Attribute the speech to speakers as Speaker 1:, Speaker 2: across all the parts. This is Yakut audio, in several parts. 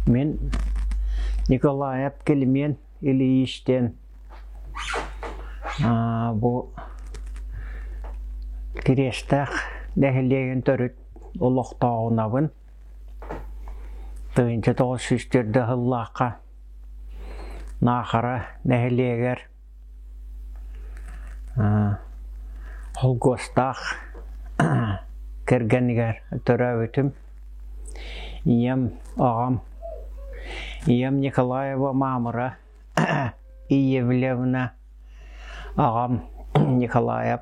Speaker 1: Мин Николаев Климент Ильич диэн бу Кириэстээх нэһилиэгин төрүт олохтооҕунабын. 1904 сыллаахха Наахара нэһилиэгэр Холкуостаах кэргэнигэр төрөөбүтүм. Ийэм, аҕам, ийэм Николаева Маамыра Иевлевна, аҕам Николаев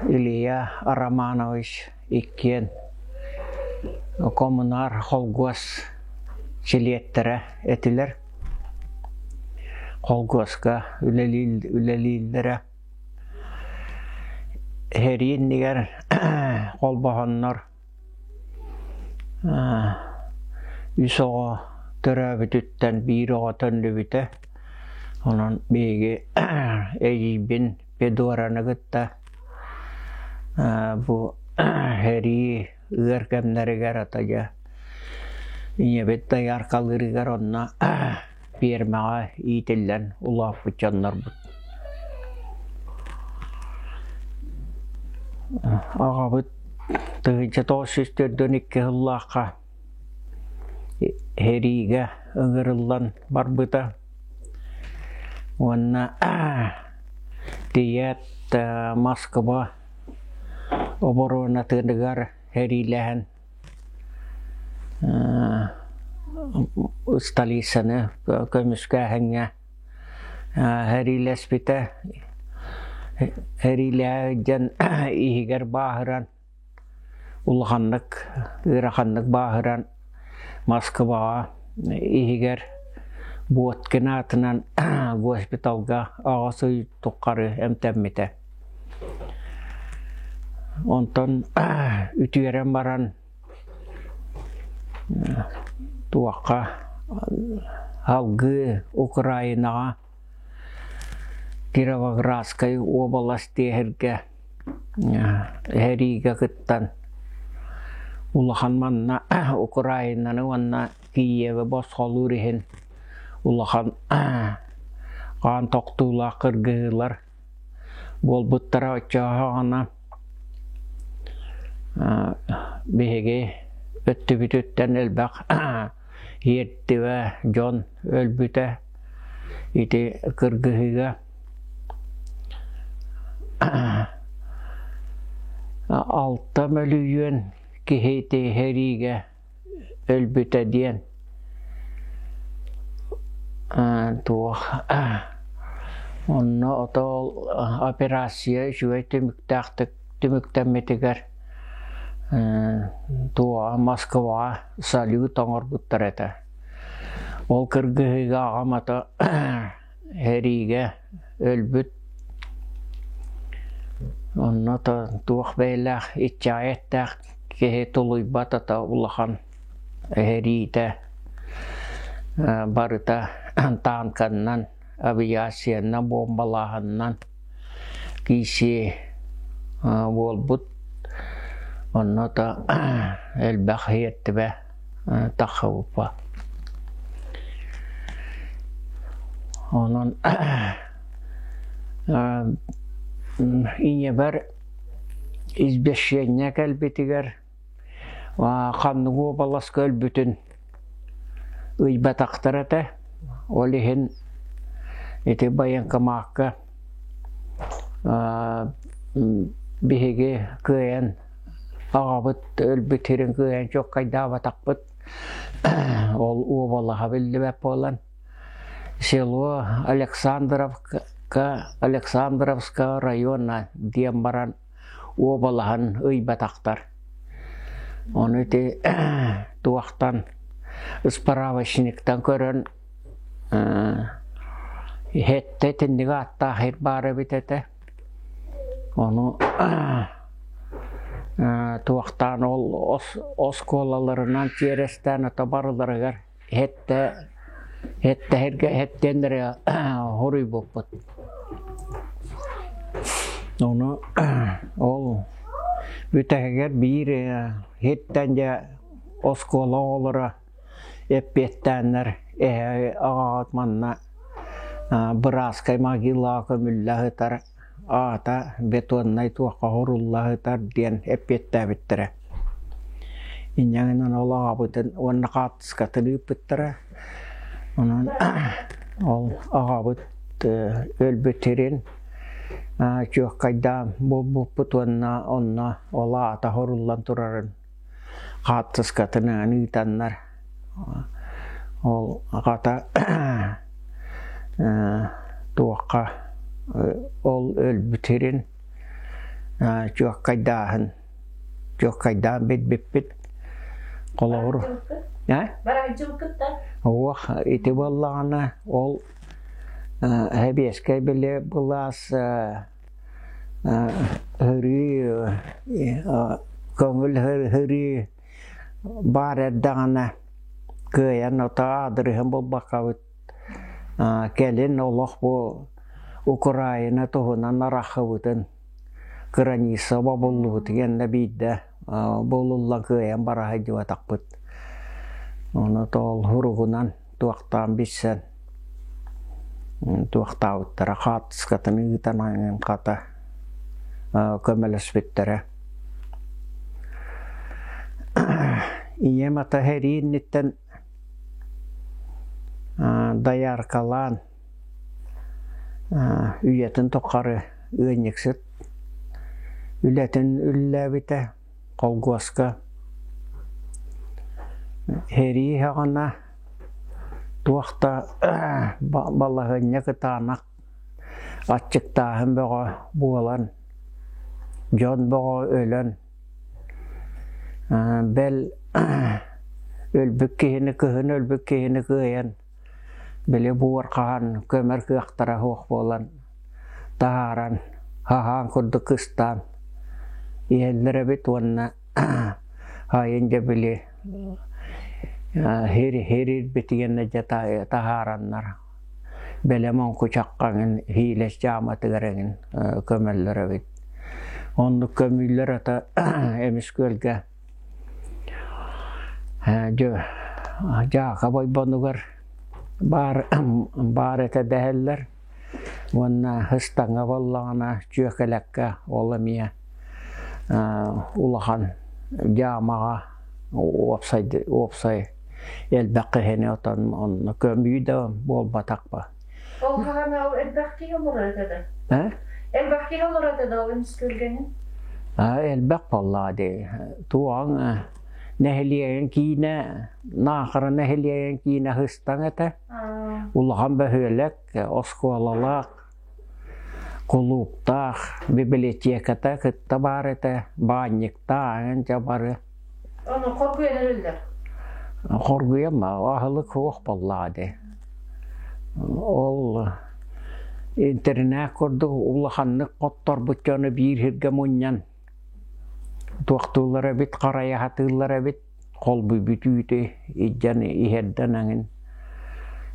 Speaker 1: Илья Романович иккиэн Коммунар холкуос чилиэттэрэ этилэр. Холкуоска үлэлииллэрэ. Сэрии иннигэр холбоһоннор үс оҕо төрөөбүтүттэн биир оҕо төннүбүтэ. Онон биһиги эдьиийбин Федораны кытта бу сэрии ыар кэмнэригэр ата дьэ ийэбит дояркалыырыгар онно пиэрмэҕэ иитиллэн улааппыт дьоннорбут. Аҕабыт 1942 сыллаахха сэриигэ ыҥырыллан барбыта уонна тиийээт Москва оборуонатыгар сэриилэһэн столицаны көмүскээһиҥҥэ сэриилэспитэ. Сэриилэһэ сылдьан иһигэр бааһыран улаханнык, ыараханнык бааһыран Москваҕа иһигэр Боткин аатынан госпиталга аҕыс ый тухары эмтэммитэ. Онтон үтүөрэн баран туохха салгыы Украинаҕа Кировоградскай уобалас тиэһиргэ сэриигэ кыттан улахан манна Украинаны уонна Киевы босхолуур иһин улахан хаан тохтуулаах кыргыһыылар буолбуттара. Оччоҕуна биһиги өттүбүтүттэн элбэх иэртибэ дьон өлбүтэ. Ити кыргыһыыга 6 мөлүйүөн киһи ити сэриигэ өлбүтэ диэн туох онно ото ол операция үчүгэй түмүктээхтик түмүктэммитигэр туоҕа Москваҕа салют оҥорбуттар этэ. Ол кыргыһыыга аҕам ото сэриигэ өлбүт. Онно туох бэйэлээх иччэҕэй эттээх киһи тулуйбат ото улахан сэриитэ барыта танканнан, авиациянан буомбалааһынынан киирсии буолбут. Онно элбэх иһиэттибэ таххыбыппа. Онон ийэбэр извещение кэлбитигэр ханнык уобаласка өлбүтүн ыйбатахтар этэ. Ол иһин ити военкомакка биһиги кыайан аҕабыт өлбүт сирин кыайан чуолкайдаабатахпыт. Ол уобалаһа биллибэт буолан село Александровка Александровского района диэн баран уобалаһан ыйбатахтар. Ону ити туохтан справочниктан көрөн иһэттэ итинник ааттаах сир баар эбит этэ. Ону туохтаан ол оскуолаларынан тиэрэстээн ото барыларыгар иһэттэ иһэттэһэргэ иһэттиэннэрэ хоруйбуппут. Ону ол Бүтэһигэр биир иһиттэн дьэ оскуола оҕолоро эппиэттээннэр эһэ аҕаҕыт манна бырааскай могилаҕа көмүллэ сытар аата бетоннай туохха уһурулла сытар диэн эппиэттээбиттэрэ. Инньэ гынан ол аҕабытын уонна хаартыскатын ыыппыттара. Онон ол аҕабыт өлбүт сирин чуоккайдаан булбуппут уонна онно ол аата уһуруллан турарын хаартыскатын ыытаннар ол аҕата туохха ол өлбүт сирин чуоккайдааһын чуоккайдаан билбиппит холобур Уох ити буоллаҕына ол сэбиэскэй били былаас Һырыы көҥүл һырыы баар эрдэҕинэ кыайан ото аадырыһын булбаккабыт кэлин олох бу Украина туһунан араххыбытын кыраныысса бобуллубут гэннэ биирдэ булуллан кыайан бара сылдьыбатахпыт. Ону тоол һуругунан туохтаан билсэн туохтаабыттара хаартыскатын ыытан аҥын хата көмөлөспүттэрэ. Ийэм ата сэрии инниттэн дояркалаан үйэтин тухары ыанньыксыт үлэтин үллээбитэ холкуоска сэрии саҕана туох да балаһыанньа кытаанах аччыктааһын бөҕө буолан дьон бөҕө өлөн бэл өлбүт киһини кыһын өлбүт киһини кыайан били буор хаһан көмөр кыахтара суох буолан таһааран хаһаан курдук кыстаан иһэллэр эбит уонна айын дьэ били хирирбитигэннэ дьэ таһаараннар бэлэм оҥкучахха эҥин хиилэс дьааматыгар эҥин көмөллөр эбит оннук көмүүллэр ата эмис күөлгэ Дьаака Бойбонугар баар баар этэ дэһэллэр уонна ыстаҥа буоллаҕына Чүөкэлэккэ ол эмиэ улахан дьаамаҕа уопсай уопсай элбэх киһини отон онно көмүү да буолбатах ба.
Speaker 2: Ол хаһан ол элбэх киһи олорор этэ да?
Speaker 1: Э?
Speaker 2: Элбэх киһи олорор этэ да ол эмис күөлгэни?
Speaker 1: Элбэх буоллаҕа дии. Туоҕаҥ нэһилиэгин киинэ Наахара нэһилиэгин киинэ Һыстаҥ этэ. Улахан бөһүөлэк, оскуолалаах, кулууптаах, библиотеката кытта баар этэ, баанньыктаах эҥин дьэ бары.
Speaker 2: Ону хоргуйан эрэллэр.
Speaker 1: Хоргуйан аһылык суох буоллаҕа дии. Ол интэринээт курдук улаханнык хотторбут дьону биир сиргэ мунньан туохтууллар эбит, харайа сатыыллар эбит, холбуйбут үүтү илдьэн иһэрдэн эҥин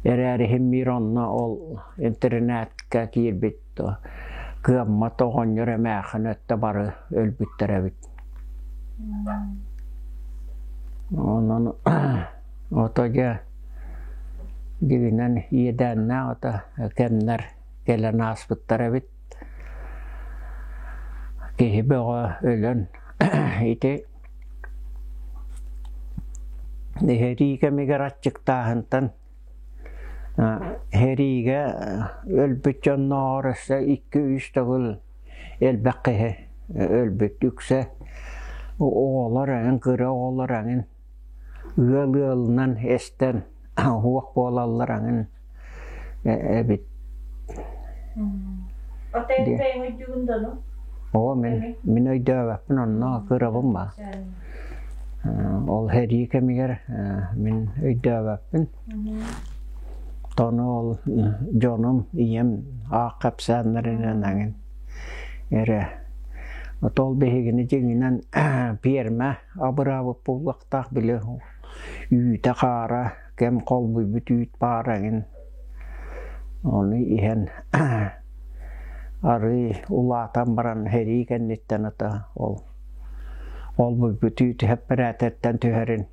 Speaker 1: эрээри иһин биир онно ол интэринээккэ киирбит кыаммат оҕонньор эмээххин өттө бары өлбүттэр эбит. Онон ото дьэ дьиҥинэн иэдээннээх ото кэмнэр кэлэн ааспыттар эбит. Киһи бөҕө өлөн ити сэрии кэмигэр аччыктааһынтан сэриигэ өлбүт дьоннооҕор өссө икки-үс төгүл элбэх киһи өлбүт үксэ оҕолор эҥин кыра оҕолор эҥин ыал ыалынан эстэн уох буолаллар эҥин эбит. Оо мин мин өйдөөбөппүн онно кырабын ба. Ол сэрии кэмигэр мин өйдөөбөппүн. Тону ол дьонум, ийэм аах кэпсээннэринэн эҥин эрэ. Ол биһигини дьиҥинэн пиэрмэ абыраабыт буолуохтаах били үүтэ-хаара кэм холбуйбут үүт баара эҥин ону иһэн арыый улаатан баран сэрии кэнниттэн ата ол Ол бүтүү түһэппэрээтэртэн түһэрин,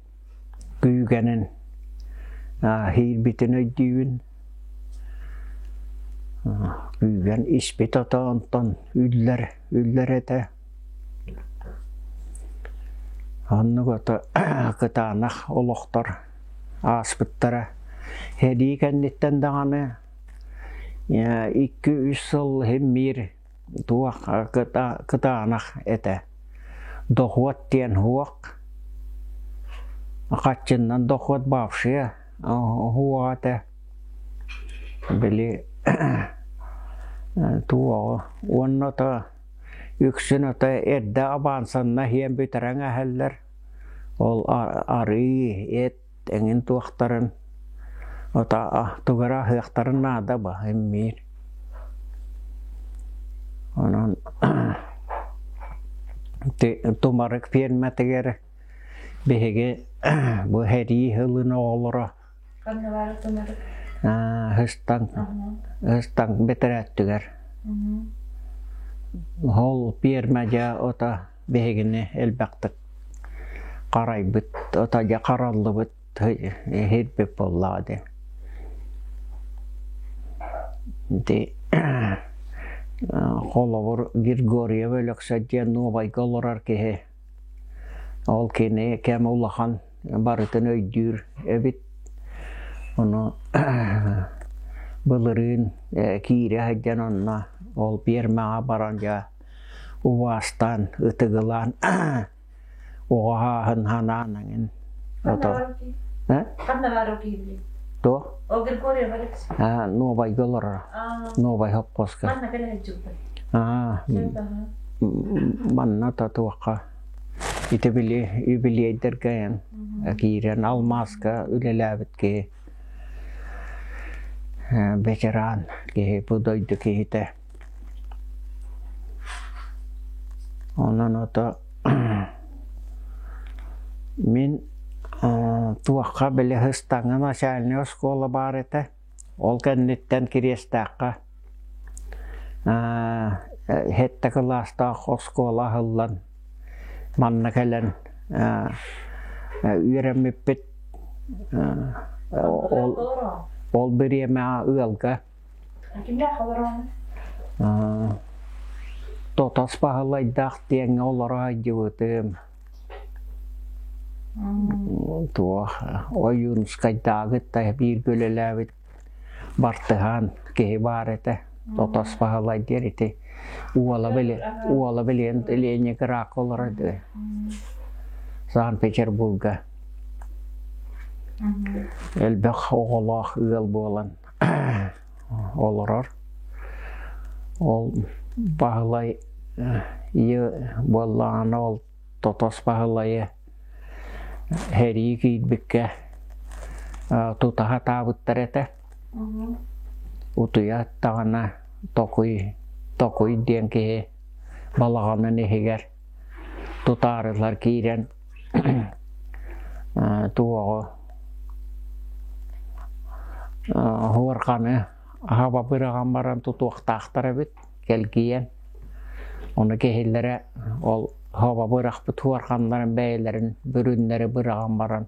Speaker 1: күүгэнин, иһиирбитин өйдүүбүн. Күүгэн испит ото онтон үллэр, үллэр этэ. Оннук ото кытаанах олохтор ааспыттара. Сэрии кэнниттэн даҕаны 2-3 сыл иһин биир туох кытаанах этэ. Дохуот диэн суох, хаччыннан дохуот вообще суоҕа этэ. Били туоҕу уонна то үксүн ото эрдэ абаансанна иһэн бүтэрэн эһэллэр. Ол арыы, эт эҥин туохтарын ото тугара аһыахтарын наада баһын Онон Тумарык ферматыгар биһиги бу сэрии сылын оҕолоро Ыстаҥ Ыстаҥ бэтэрээттигэр Ол пиэрмэ дьэ ото биһигини элбэхтик харайбыт, ото дьэ хараллыбыт иһирбит буоллаҕа дии. Ити холобур Григорьев Өлөксөй диэн Нуобайга олорор киһи ол кини кэм улахан барытын өйдүүр эбит. Ону былырыын киирэ сылдьан онно ол пиэрмэҕэ баран дьэ убаастаан, ытыгылаан оҕо ааһын ханаан эҥин ото
Speaker 2: Ханна баар киһи
Speaker 1: Туох?
Speaker 2: Ол Григорьев Алексей.
Speaker 1: Аа, Нуобайга олорор. Нуобай хоппуоска.
Speaker 2: Манна кэлэ сылдьыбыта.
Speaker 1: Аа, манна татуохха ити били юбилейдэргэ киирэн алмааска үлэлээбит киһи ветеран киһи бу дойду киһитэ. Онон ото мин туохха били Ыстаҥа начальнай оскуола баар этэ. Ол кэнниттэн Кириэстээххэ сэттэ кылаастаах оскуола аһыллан манна кэлэн үөрэммиппит. Ол ол бириэмэҕэ ыалга
Speaker 2: Кимнээх олороҕун?
Speaker 1: Тотос Баһылайдаах диэҥҥэ олоро сылдьыбытым. Туох Ойуунускайдааҕы бииргэ үлэлээбит бартыһаан киһи баар этэ. Тотос Баһылай диэн ити уола били уола билиэн Ленинградка олорор дии. Санкт-Петербурга. Элбэх оҕолоох ыал буолан олорор. Ол Баһылай буоллаҕына ол Тотос Баһылайы сэрии киирбиккэ тутаһа таабыттар этэ. Утуйа аттаҕына Токуй Токуй диэн киһи балаҕанын иһигэр тутаарылар киирэн туоҕу уорҕаны хаба быраҕан баран тутуохтаахтар эбит кэлгийэн ону киһилэрэ ол хаба бырахпыт уорҕаннарын бэйэлэрин бүрүннэри быраҕан баран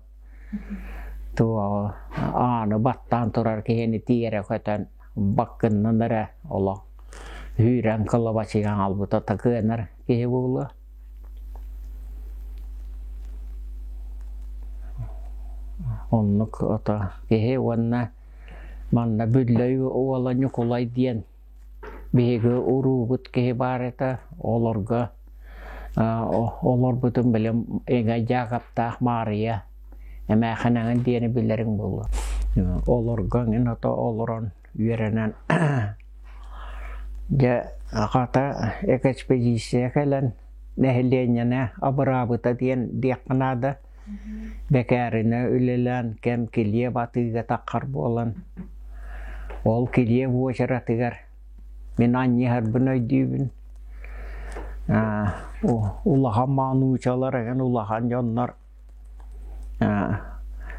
Speaker 1: туоҕу ааны баттаан турар киһини тиэрэ көтөн баккыннан эрэ олох үүрэн кылабачыйан албыта такыанар киһи буолуо. Оннук ото киһи уонна манна Бүллэй уола Ньукулай диэн биһиги уруубут киһи баар этэ. Олорго олорбутун билим Эҥэ Дьаакаптаах Маарыйа эмээхинэҥин диэни билэриҥ буолуо. Олорго эҥин ото олорон үөрэнэн дьэ хата экспедиция кэлэн нэһилиэнньэни абыраабыта диэн диэххэ наада. Бэкээринэ үлэлээн кэм килиэп атыыга таххар буолан ол килиэп уочаратыгар мин анньыһарбын өйдүүбүн. Улахан маануучалар эҥин улахан дьоннор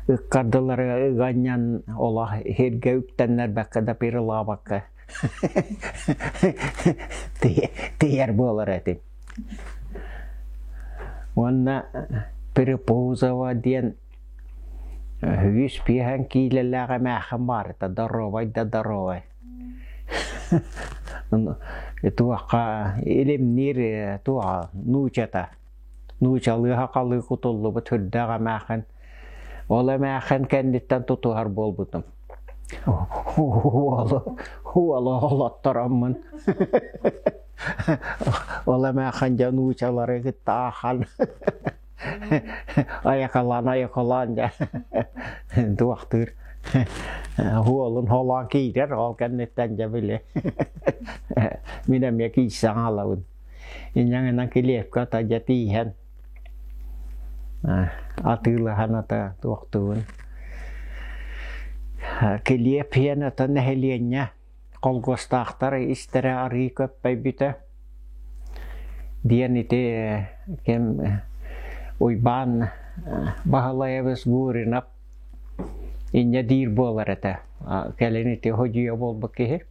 Speaker 1: ыккардыларыгар ыганньан олох сиргэ үктэннэрбэккэ да пирылаабакка тиийэр буолар этим. Уонна Перепузова диэн үһүс пиэһэн киилэлээх эмээххин баарыта доруобай да доруобай. Туохха илимниир туоҕа нуучата нуучалыы хахалыы кутуллубут үрдээх эмээххин ол эмээххин кэнниттэн тутуһар буолбутум. Уолу уолу олоттороммун ол эмээххин дьэ нуучалары кытта аахан айакалаан айакалаан дьэ туохтуур уолун холоон киирэр ол кэнниттэн дьэ били мин эмиэ киирсэн хаалабын инньэ килиэпкэ ата дьэ тииһэн атыылаһан ата туохтуубун килиэп иһэн ата нэһилиэнньэ холкуостаахтар истэрэ арыы көппөйбүтэ диэн ити ким Уйбаан Баһылайабыс Гуринов инньэ диир буолар этэ. Кэлин ити ходьуйа буолбут киһи.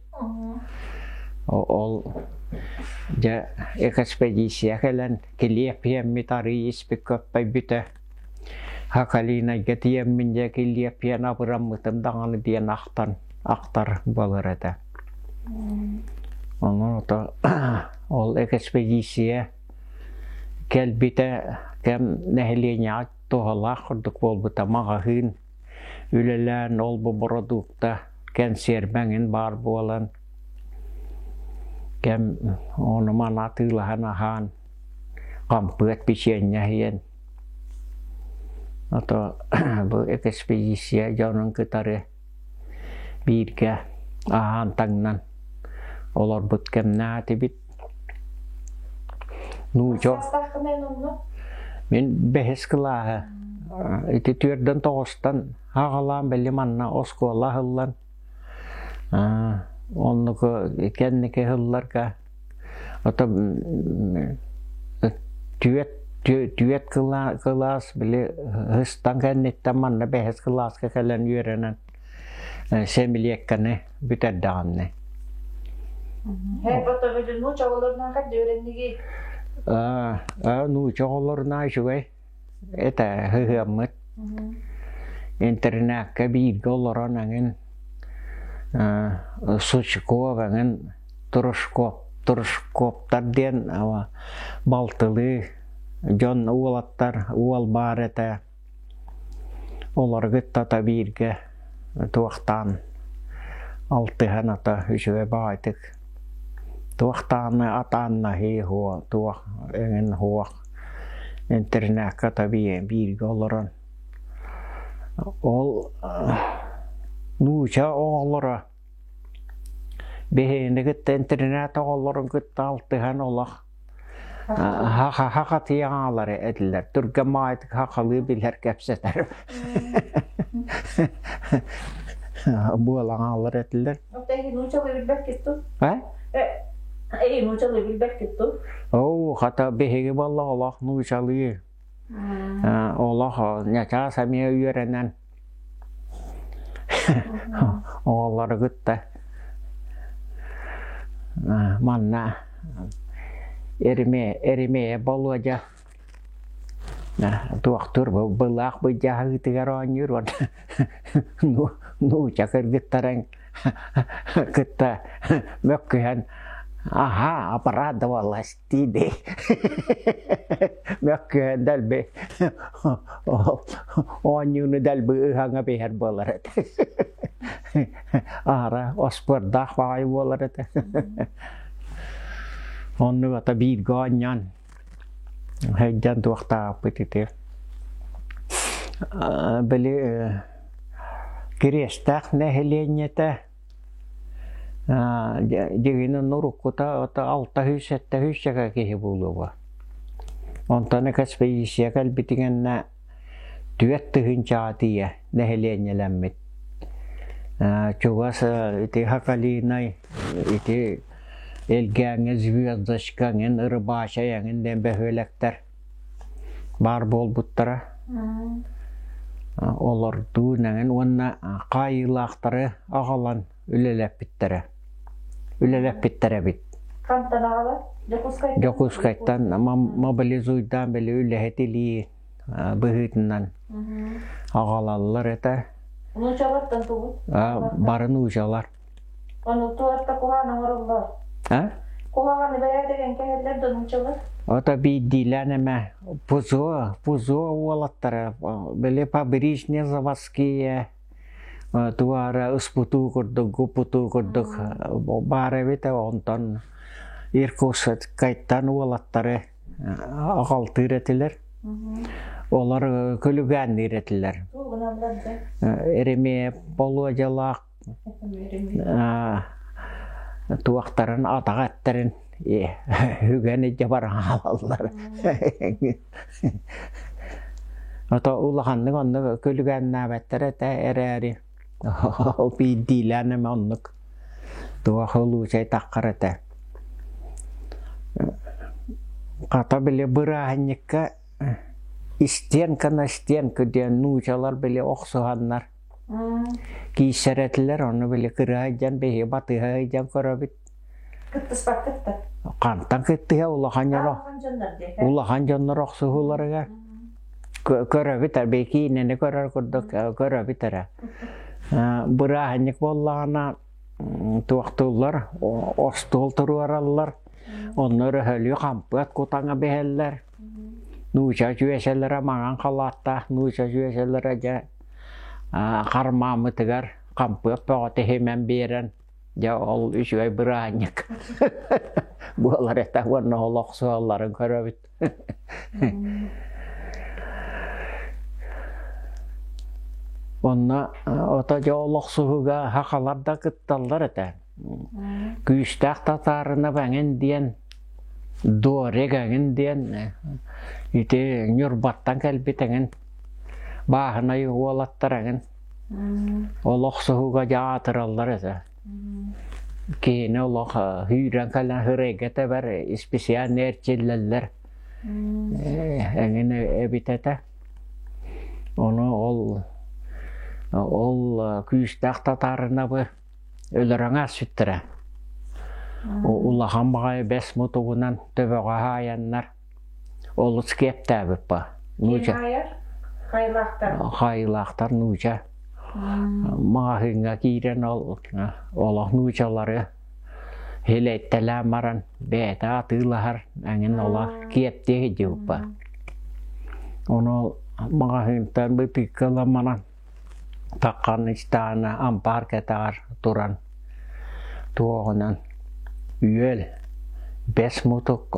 Speaker 1: Ол дьэ экспедиция кэлэн килиэп иэммит арыы испит көппөйбүтэ. Хакалинайга тиийэммин дьэ килиэп иэн абыраммытым даҕаны диэн ахтан ахтар буолар этэ. Онон ото ол экспедиция кэлбитэ кэм нэһилиэнньэҕэ туһалаах курдук буолбута маҕаһыын үлэлээн ол-бу бородуукта кэнсиэрбэ эҥин баар буолан кэм ону-маны атыылаһан аһаан хампыат печенье иһэн ото бу экспедиция дьонун кытары бииргэ аһаан таҥнан олорбут кэмнээтибит. Нууча Мин бэһис кылааһы ити түөрдэн тоҕустан аҕалаан били манна оскуола аһыллан оннук кэнники ыһылларга ото түөрт түөрт кылаас били ыстан кэнниттэн манна бэһис кылааска кэлэн үөрэнэн сэмилиэккэни бүтэрдэҕинэ.
Speaker 2: Нууча оҕолорунаан хадда үөрэннигий?
Speaker 1: Нууча оҕолорунаан үчүгэй этэ сыһыаммыт. Интернакка бииргэ олорон эҥин Сучков эҥин Турушков Турушковтар диэн балтылыы дьон уолаттар уол баар этэ. Олору кытта ата бииргэ туохтаан алтыһан ата үчүгэй баҕайытык туохтааны атааннаһыы туох эҥин суох интернакка ата бииргэ олорон ол нууча оҕолоро биһигини кытта интернат оҕолорун кытта алтыһан олох Хахатыйаҥалары этилэр. Түргэн маайтык хахалыы билэр кэпсэтэр. Буолаҥалар этилэр. Оо, хата биһиги буолла олох нуучалыы. Олох ньачаас эмиэ үөрэнэн оҕолору кытта манна Эримиэ Болуодьа туохтуур былаах быдьаһыытыгар оонньуур уонна нууча кыргыттарын кытта мөккүһэн аһаа обрадовалась дии мөккүһэн дэлби оонньууну дэлби ыһаҥа биһэр буолар этэ аара оспуордаах баҕайы буолар этэ оннук ата бииргэ оонньоон сылдьан туохтаахпыт ити били Кириэстээх нэһилиэнньэтэ Дьиҥинэн уруккута 600-700 чэкэ киһи буолуоҕа. Онтон экспедиция кэлбитигэннэ 4 тыһыынчаҕа тиийэ нэһилиэнньэлэммит. Чугас ити Хакалинай, ити Элгээҥҥэ Звездочка эҥин, Рыбачай эҥин диэн бөһүөлэктэр баар буолбуттара. Олордуу эҥин уонна хаайыылаахтары аҕалан үлэлэппиттэрэ. Үлэлэппиттэр эбит.
Speaker 2: Хантан аҕалар? Дьокуускайтан?
Speaker 1: Дьокуускайтан мобилизуйдаан били үлэһит илии быһыытынан аҕалаллар этэ.
Speaker 2: Нуучалартан тугут?
Speaker 1: Бары нуучалар.
Speaker 2: Ону туорта куһаҕан оҥороллор.
Speaker 1: А?
Speaker 2: Куһаҕаны бэрээдэгэн кэһэллэр да нуучалар?
Speaker 1: Ото биирдиилээн эмэ пузо, пузо уолаттара, били фабричные заводские туара ыспутуу курдук, гупутуу курдук баар эбит, онтон Иркутскайтан уолаттары аҕалтыыр этилэр. Олор күлүгээнниир этилэр. Эремиэ Болуодьалаах туохтарын атаҕа эттэрин үгэн илдьэ баран хаалаллар. Ото улаханнык оннук күлүгээннээбэттэр этэ эрээри ол биирдиилээн эмэ оннук туох улуучай таххар этэ. Хата били бырааһынньыкка стенка на стенку диэн нуучалар били охсуһаннар Кииссэр этилэр, ону били кырыа сылдьан биһиги батыһа сылдьан көрөбүт.
Speaker 2: Кыттыспаккыт да?
Speaker 1: Хантан кыттыһа улахан дьон
Speaker 2: Улахан дьоннор диэки.
Speaker 1: Улахан дьоннор охсуһууларыгар көрөбүт эрэ, киинэни көрөр курдук көрөбүт эрэ. Бырааһынньык буоллаҕына туохтууллар, остуол туруораллар, онно өрөһөлүү хампыат кутаҥа биһэллэр. Нууча дьүөсэлэрэ маҥан халааттаах нууча дьүөсэлэрэ дьэ хармааммытыгар хампыап бөҕөтө иһимэн биэрэн дьэ ол үчүгэй бырааһынньык буолар этэ уонна олох суолларын көрөбүт. Онно ото дьэ олохсуһуга хахалар да кытталлар этэ. Күүстээх татаарына бэҥин диэн Дорик эҥин диэн ити Ньурбаттан кэлбит эҥин бааһынай уолаттар эҥин олох суһуга дьэ аатыраллар этэ. Киһини олох сүүрэн кэлэн сырайга тэбэр исписийээн эрчиллэллэр эҥин эбит этэ. Ону ол ол күүстээх татаарынабы өлөрөҥө сүттэрэ. Улахан баҕайы бэс мутугунан төбөҕө хаайаннар олус киэптээбит ба. Нууча.
Speaker 2: Хайылаахтар.
Speaker 1: Хайылаахтар нууча. Маҕаһыыҥҥа киирэн ол олох нуучалары хилэйттэлээн баран бэйэтэ атыылаһар эҥин олох киэптиэ сылдьыбыппа. Ону маҕаһыынтан бытыыкка ылан баран Таххан истэҕинэ ампаар кэтэҕэр туран туоҕунан үөл бэс мутук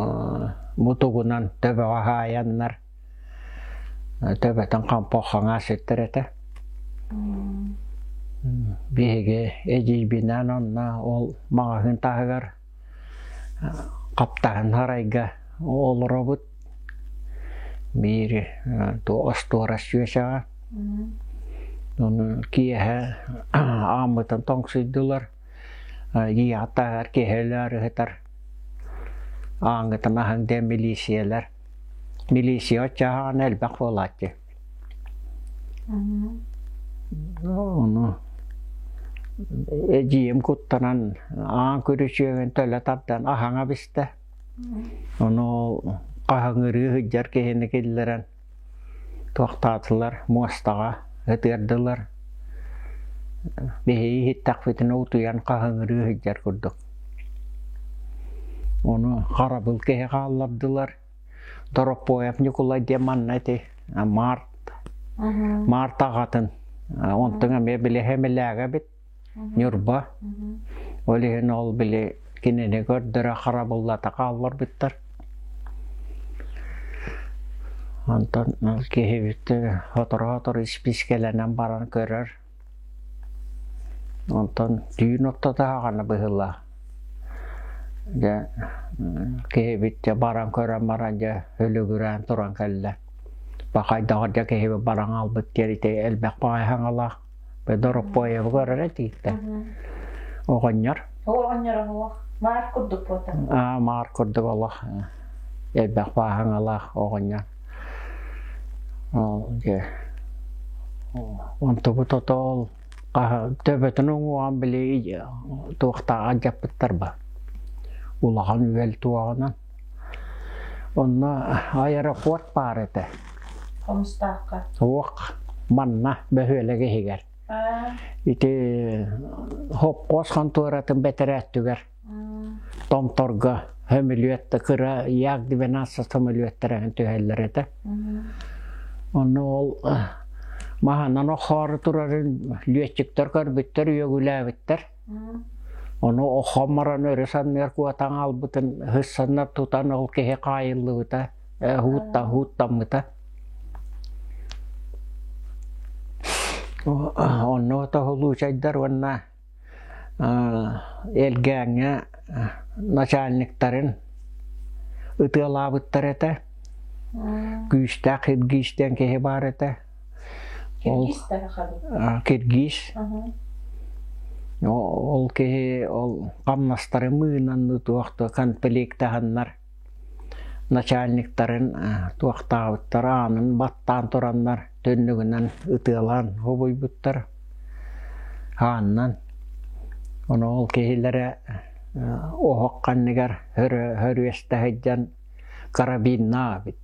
Speaker 1: мутугунан төбөҕө хаайаннар төбөтүн хампа ситтэр этэ. Биһиги эдьиийбинээн онно ол маҕаһыын таһыгар хаптаһын сарайга олоробут. Биир остуорас чүөчэҕэ. Ону киэһэ ааммытын тоҥсуйдулар. Ийэҕит таһыгар киэһэ өлөөрү сытар. Ааҥҥытын аһыҥ диэн милииссийэлэр. Милииссийэ оччоҕо элбэх буолааччы. Ону эдьиийим куттанан аан күрүчүөгүн төлө тардан аһаҥа бистэ. Ону хаһыҥырыы сылдьар киһини киллэрэн туохтаатылар, муостаҕа ытыардылар. Биһиги иһиттэхпитинэ утуйан хаһыҥырыы сылдьар курдук. Ону харабыл киһи хааллардылар. Тороппоев Ньукулай диэн манна ити Март Март аҕатын онтон эмиэ били Хэмилээгэ эбит Ньурба ол иһин ол били кинини көрдөрө харабыллата хаалларбыттар онтон киһибит сотору-сотору испиискэлэнэн баран көрөр Онтон түүн ортото аҕана быһыылаах. Дьэ киһибит дьэ баран көрөн баран дьэ өлүгүрээн туран кэллэ. Бахайдаҕар дьэ киһибит баран хаалбыт диэн элбэх баҕайы саҥалаах. Дороппуойабы көрөр этииттэ. Оҕонньор.
Speaker 2: Оҕонньор оһуох. Маар курдук буолта.
Speaker 1: Аа, маар курдук олох элбэх баҕайы саҥалаах оҕонньор. Ол дьэ онтубут отоол төбөтүн уҥуоҕун били туохтааҕар дьаппыттар ба. Улахан үөл туоҕунан. Онно аэропорт баар этэ.
Speaker 2: Хомустаахха.
Speaker 1: Суох, манна бөһүөлэк иһигэр. Ити хоппуос хонтуоратын бэтэрээттүгэр Томторго сөмөлүөт кыра Як-12 сөмөлүөттэрин түһэллэр этэ. Онно ол маһынан охоору турарын лүөччүктэр көрбүттэр, үөгүлээбиттэр. Ону охом баран өрүс анныгар куотан хаалбытын ыһыссаннар тутан ол киһи хаайыллыбыта, һууттаммыта. Онно тоһулуучайдар уонна Элгээҥҥэ начальниктарын ытыалаабыттар этэ. Күүстээх Киргиз диэн киһи баар этэ.
Speaker 2: Киргиз
Speaker 1: Киргиз. Ол киһи ол хамнастары мыынан туох конфликтаһаннар начальниктарын туохтаабыттар аанын баттаан тураннар түннүгүнэн ытыалаан хобуйбуттар аанынан ону ол киһилэрэ оһох ханныгар хөрүөстэ сылдьан карабиннаах эбит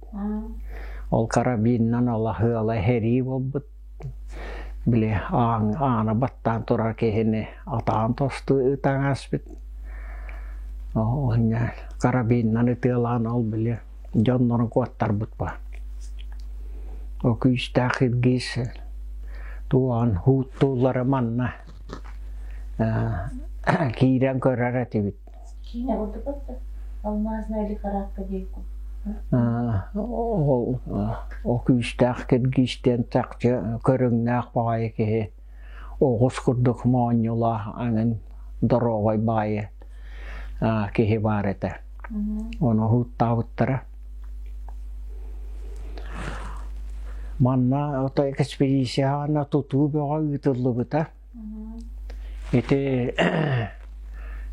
Speaker 1: ол карабинынан алаһыала сэрии буолбут били аана баттаан турар киһини атаан тосту ытан ааспыт Оһунньа карабинынан ытыалаан ол били дьоннорун куоттарбыт ба. О күүстээх киргиз туоҕун һууттууллара манна киирэн көрөр этибит.
Speaker 2: Киинэ курдук да алмазная лихорадка диэкку.
Speaker 1: Ол ол күүстээх киргизтэн чахчы көрүҥнээх баҕайы киһи оҕус курдук моонньулаах аҥын доруобай баайы киһи баар этэ. Ону уһуттаабыттара. Манна ото экспедицияҕа тутуу бөҕө ыытыллыбыта. Ити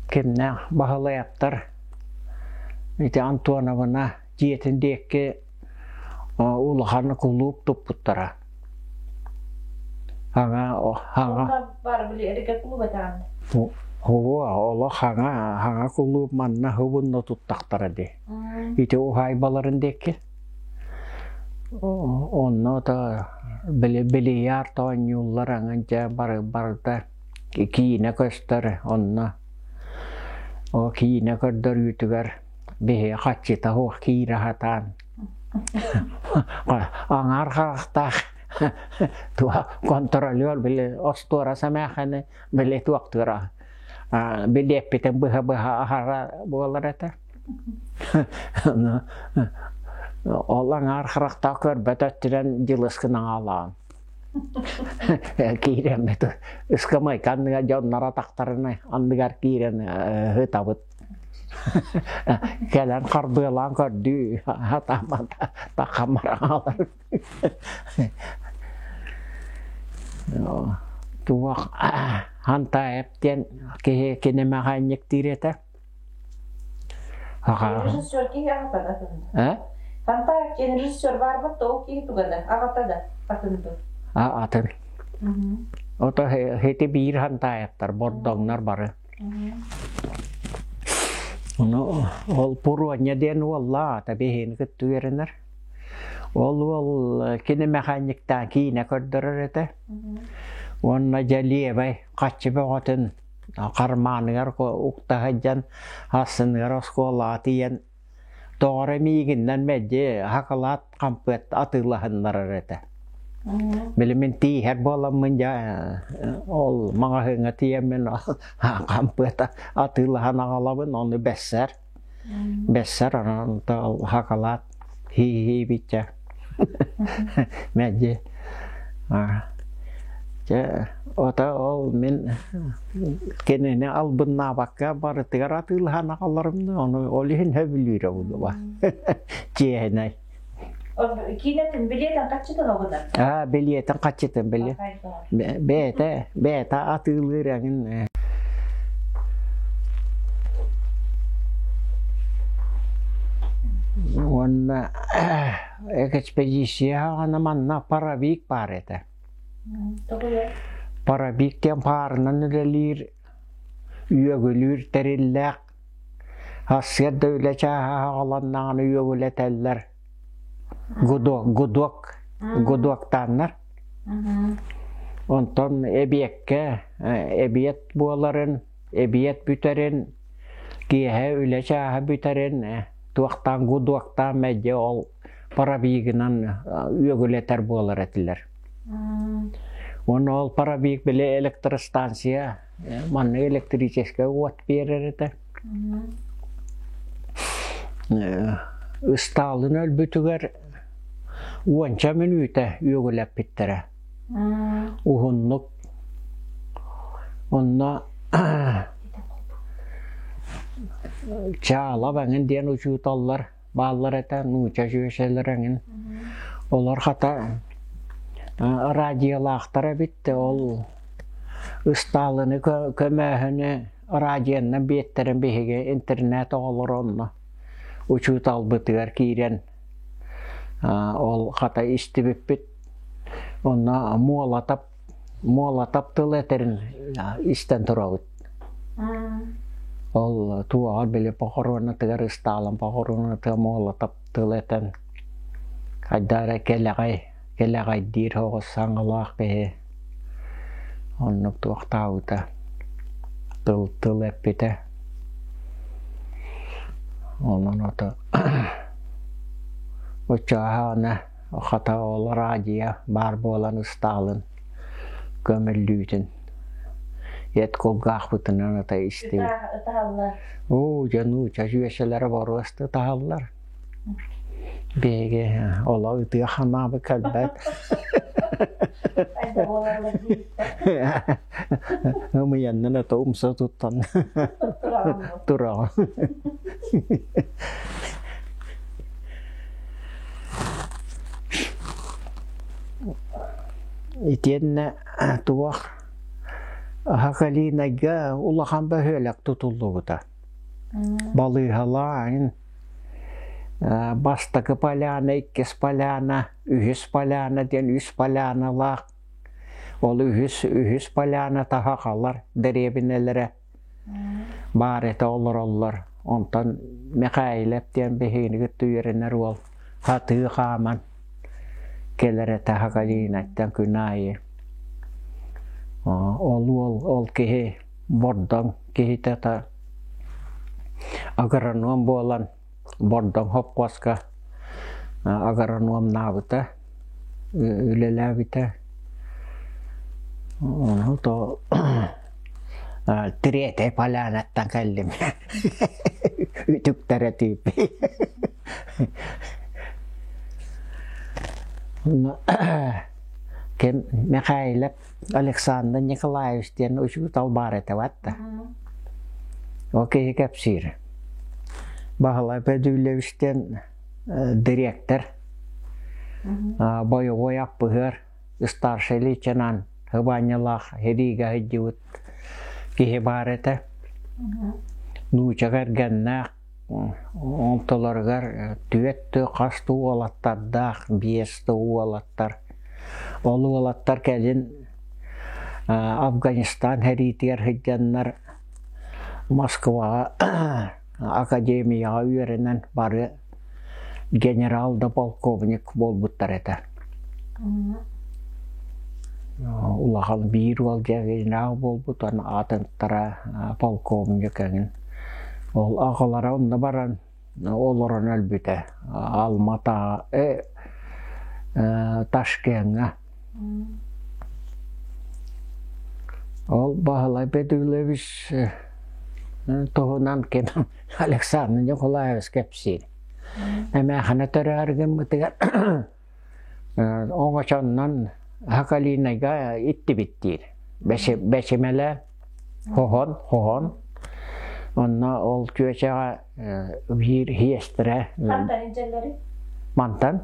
Speaker 1: кимнээх Баһылайаптар ити Антоновна дьиэтин диэки улахан кулууп туппуттара. Хаҥа хаҥа
Speaker 2: Бар били эргэ кулууп этаан.
Speaker 1: Оо, олох хаҥа хаҥа кулууп манна хыбынна туттахтара дии. Ити уһаайбаларын диэки. Онно да били бильярд оонньууллар аҥын дьэ бары барыта киинэ көстөр онно. О киинэ көрдөрүүтүгэр биһи хаччыта суох киирэ сатаан аҥаар харахтаах туох контролер били остуора сэмээхэни били туохтуура билиэппитин быһа-быһа аһара буолар этэ. Ол аҥаар харахтаах көрбөт өттүнэн дьылыс гынан аалаан. Киирэммит ыскамайка анныгар дьоннор атахтарын анныгар киирэн ыһытабыт. Кэлэн харбыалаан көрдүү хатаамата тахамараалар. Туох Хантаев диэн киһи кинемэхэньиктиир этэ.
Speaker 2: Режиссер киһи аҕата да атын.
Speaker 1: Э?
Speaker 2: Хантаев диэн режиссер баарбат да ол киһи туга да аҕата да атын ду.
Speaker 1: А атын. Ото хети биир Хантаевтар бордоҥнор бары. Ону ол Пуруонньа диэн уоллаах аата биһигини кытта үөрэнэр. Ол уол кини мэхэньиктаан киинэ көрдөрөр этэ. Уонна дьэ лиэбэй хаччы бөҕөтүн хармааныгар укта сылдьан ассыныгар оскуолаҕа тиийэн тоҕо эрэ миигиннэн мэлдьи хакалаат хампыат атыылаһыннарар этэ. Били мин тииһэр буоламмын дьэ ол маҕаһыыҥҥа тиийэммин хампыат атыылаһан аҕалабын ону бэссэр бэссэр онон ол хакалаат хии-хии мэлдьи Дьэ, ото ол мин кинини албыннаабакка барытыгар атыылаһан аҕаларым ону ол иһин сөбүлүүрэ буолуо. Чиэһинэй.
Speaker 2: Киинэтин билиэтин хаччытын оҕунар?
Speaker 1: Аа, билиэтин хаччытын били. Бэйэтэ, бэйэтэ атыылыыр эҥин. Уонна экспедиция хаҕана манна паровик баар этэ. Паровик диэн паарынан үлэлиир, үөгүлүүр тэриллээх. Сарсыарда үлэ чааһа аҕаланнаҕына үөгүлэтэллэр. Гудок, гудок, гудоктааннар. Онтон эбиэккэ эбиэт буоларын, эбиэт бүтэрин, киэһэ үлэ чааһа бүтэрин туохтаан гудоктаан мэлдьи ол паровигынан үөгүлэтэр буолар этилэр. Уонна ол паровик били электростанция манна электрическэй уот биэрэр этэ. Ыстаалын өлбүтүгэр уонча мүнүүтэ үөгүлэппиттэрэ. Уһуннук. Онно Чаала эҥин диэн учууталлар бааллар этэ, нуучча дьүөсэлэр эҥин. Олор хата радиолаахтар эбит ол Ыстаалыны көмөөһүнү радионан биэттэрин биһиги интернет оҕолоро онно учууталбытыгар киирэн ол хата истибиппит. Онно Муолатап Муолатап тыл этэрин истэн турабыт. Ол туоҕар били похоронатыгар Ыстаалын похоронатыгар Муолатап тыл этэн хайдах эрэ кэлэҕэй кэлэҕэйдиир оҕус саҥалаах киһи оннук туохтаабыта тыл тыл эппитэ онон ото оччоҕо хата ол радио баар буолан Ыстаалын көмүллүүтүн эт кулгаахпытынан ата истибит
Speaker 2: Ытаһаллар.
Speaker 1: Оо, дьэ нуучча дьүөсэлэрэ боруоста ытаһаллар. Биһиги олох ытыа ханаабы кэлбэт.
Speaker 2: Айда буолаллар диэбиттэр.
Speaker 1: Ымыйаннан ото умса туттан тураҕын. Итиэннэ туох Хакалинайга улахан бөһүөлэк тутуллубута. Балыыһалаан Бастакы поляна, иккис поляна, үһүс поляна диэн үс поляналаах. Ол үһүс үһүс поляна таһа халар дэриэбинэлэрэ баар этэ олороллор. Онтон Михайлов диэн биһигини кытта үөрэнэр уол хатыы хааман кэлэр этэ Хакалинаттан күн аайы. Ол уол ол киһи Бордоҥ киһитэ та агроном буолан Бордоҥ хопхуоска агрономнаабыта, үлэлээбитэ. Ону то Третья полянаттан кэллим. Үтүктэрэ тииппи. Ким Михайлов Александр Николаевич диэн учуутал баар этэ да. Ол киһи кэпсиир. Баһылай Пөдүллевич диэн дириэктэр бойобуой аппыһыар старшай лейтенант Ыбаанньалаах сэриигэ сылдьыбыт киһи баар этэ. Нууча кэргэннээх Онтуларыгар түөрт хас да уолаттардаах, биэс да уолаттар. Ол уолаттар кэлин Афганистан сэриитигэр сылдьаннар Москваҕа академияҕа үөрэнэн бары генерал да полковник буолбуттар этэ. Улахан биир уол генерал буолбут, атыттара полковник эҥин. Ол аҕалара онно баран олорон өлбүтэ. Алма-Ата Ташкеҥҥа. Ол Баһылай Петрович туһунан ким Александр Николаевич кэпсиир. Эмээхинэ төрөөр гыммытыгар оҥочоннон Хакалинайга иттибит диир. Бэчимэлэ хоһон, хоһон. Онно ол чүөчэҕэ биир хиэстэрэ
Speaker 2: Хантан илдьэллэрий?
Speaker 1: Мантан.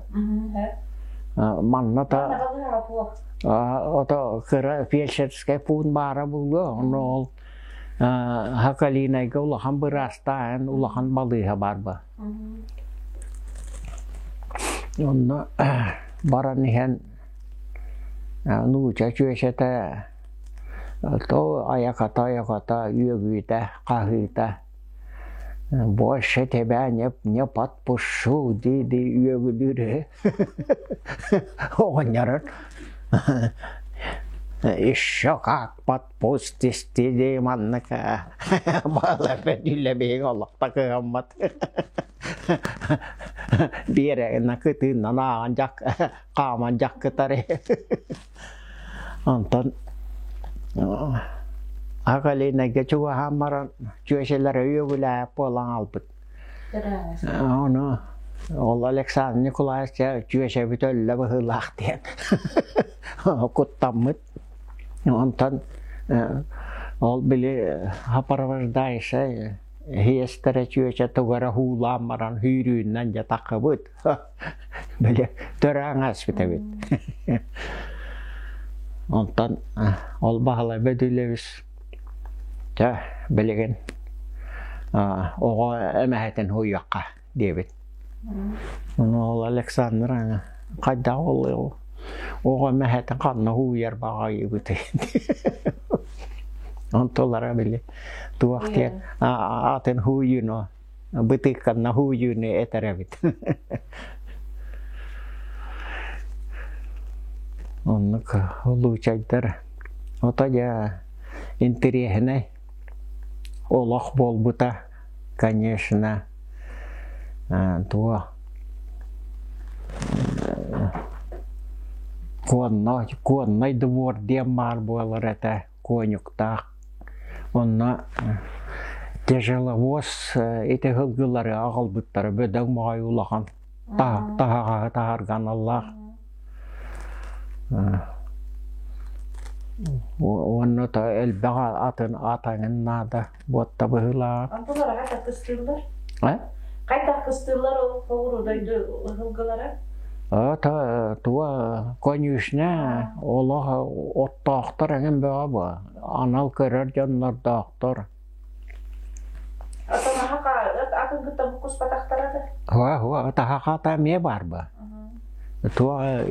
Speaker 1: Манна та ото кыра фельдшерскэй пуун баара буолуо. Онно ол Хакалинайга улахан быраастаан улахан балыыһа баар ба. Онно баран иһэн нууча чүөчэтэ то айаката-айаката үөгүүтэ, хаһыыта. Больше тебя не, не подпущу дии-дии үөгүлүүр үһү оҕонньорун. Еще как подпустишь дии маннык бааларбын үлэбиһиҥ олохто кыһаммат. Биэрэ кытыыннан ааҕан дьак хааман дьаккытар. Онтон Агалинайга чугаһаан баран чүөчэлэрэ үөгүлээбит буолан хаалбыт. Ону ол Александр Николаевич чүөчэбит өллө быһыылаах диэн куттаммыт. Онтон ол били сопровождающай иэстэрэ чүөчэ тугу эрэ һуулаан баран сүүрүүннэн дьэ таххыбыт. Били төрөөн ааспыт эбит. Онтон ол Баһылай Бөдүлэбис чэ билигин оҕо эмэһэтин һуйуохха диэбит. Ону ол Александр хайдах ол оҕо эмэһэтин ханна һууйар баҕайыбытый Онтулара били туох диэн аатын һууйууну бытыыкканна һууйууну этэр эбит. Оннук улуучайдар ото дьэ интэриэһинэй олох буолбута, конечно, туох куонной куоннай двор диэн баар буолар этэ конюктаах. Онно тяжеловоз ити сылгылары аҕалбыттара бөдөҥ баҕайы улахан таһаҕаһы таһарга аналлаах. Уонна то элбэх атын атаҥын наада буотта быһыылааҕа.
Speaker 2: Антылар хайдах кыстыыллар? Хайдах кыстыыллар ол хоҕуру дойду сылгылара?
Speaker 1: Ата туа конюшня олох оттоохтор эҥин бөҕө бу. Анал көрөр дьоннордоохтор.
Speaker 2: Атын атын кытта буккуспатахтара да?
Speaker 1: Хуа хуа таһахата эмиэ баар ба. Туа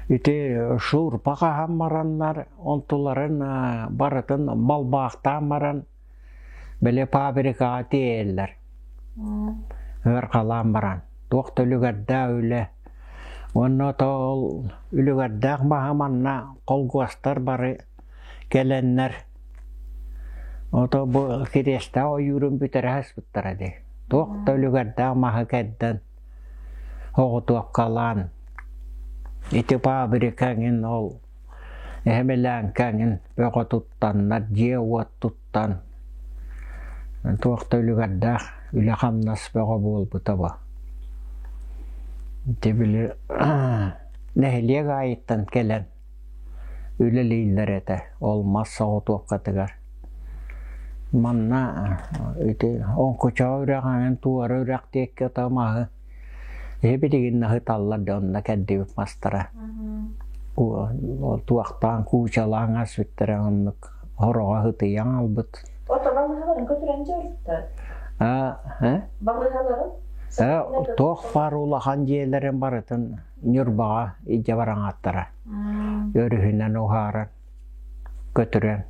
Speaker 1: ити шуурпа хаһан бараннар онтуларын барытын балбаахтаан баран били фабрикаҕа тиэйэллэр. Ыархалаан баран туох да үлүгэрдээх үлэ. Уонна ол үлүгэрдээх маһа манна холгуостар бары кэлэннэр ото бу кириэстээх ойуурун бүтэрэ сыспыттара дии. Туох да үлүгэрдээх маһы кэрдэн оҕутуоккалаан ити фабрика эҥин ол эһэмилээҥкэ эҥин бөҕө туттаннар дьиэ-уот туттан туох да үлүгэрдээх үлэ-хамнас бөҕө буолбута бу. Ити били нэһилиэк аайыттан кэлэн үлэлииллэр этэ ол мас соҕотуопкатыгар. Манна ити Оҥкучах үрэх эҥин туора үрэх диэки ото маһы эһи билигин наһыталлар да онно кэрдибит мастара. Туохтаан куучалаан аспыттара оннук хороҕо ытыйан албыт.
Speaker 2: Ото балыыһаларын көтүрэн дьарыктар. Балыыһаларын?
Speaker 1: Туох баар улахан дьиэлэрин барытын Ньурбаҕа илдьэ бараҥааттара. Өрүһүнэн уһааран, көтүрэн.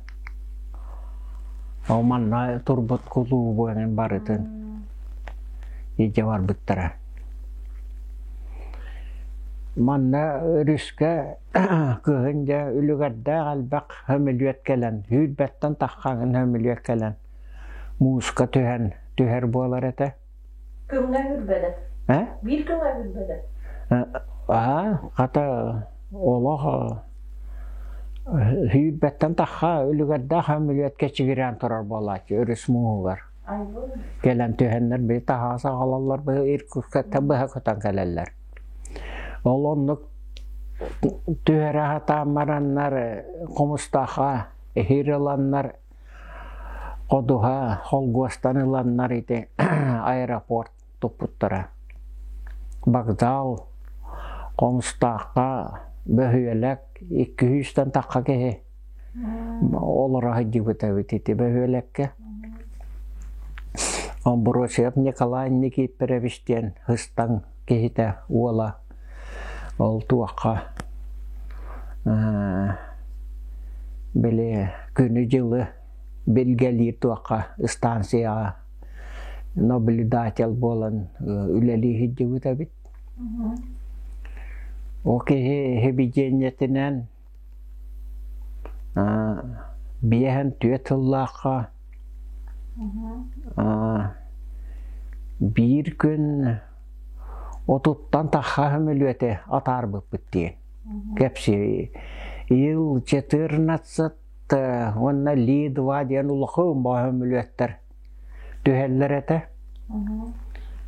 Speaker 1: Ол манна турбут кулуубу эҥин барытын илдьэ барбыттара. Манна өрүскэ кыһын дьэ үлүгэрдээх элбэх сөмөлүөт кэлэн, сүүрбэттэн таххаҥын сөмөлүөт кэлэн мууска түһэн түһэр буолар этэ.
Speaker 2: Күҥҥэ үрбэдэ.
Speaker 1: Э?
Speaker 2: Биир күҥҥэ үрбэдэ.
Speaker 1: Аа, хата олох сүүрбэттэн тахха үлүгэрдээх сөмөлүөт кэчигирээн турар буолааччы өрүс мууһугар. Кэлэн түһэннэр били таһаас аҕалаллар быһа Иркутскайтан быһа көтөн кэлэллэр. Ол оннук түһэрэ сатаан бараннар Хомустаахха эһиир ыланнар Ходуһа холгуостан ыланнар ити аэропорт туппуттара. Вокзал, Хомустаахха бөһүөлэк икки сүүстэн тахха киһи олоро сылдьыбыт эбит ити бөһүөлэккэ. Амбросьев Николай Никифорович диэн һыстаҥ киһитэ уола ол туохха били күнү-дьылы билгэлиир туохха ыстаансыйаҕа наблюдатель буолан үлэлии сылдьыбыт эбит. Ол киһи сибидиэнньэтинэн 54 сыллаахха биир күн отуттан тахха сөмөлүөтү атаарбыппыт диэн кэпсии. Ил 14 уонна Ли-2 диэн улахан сөмөлүөттэр түһэллэр этэ.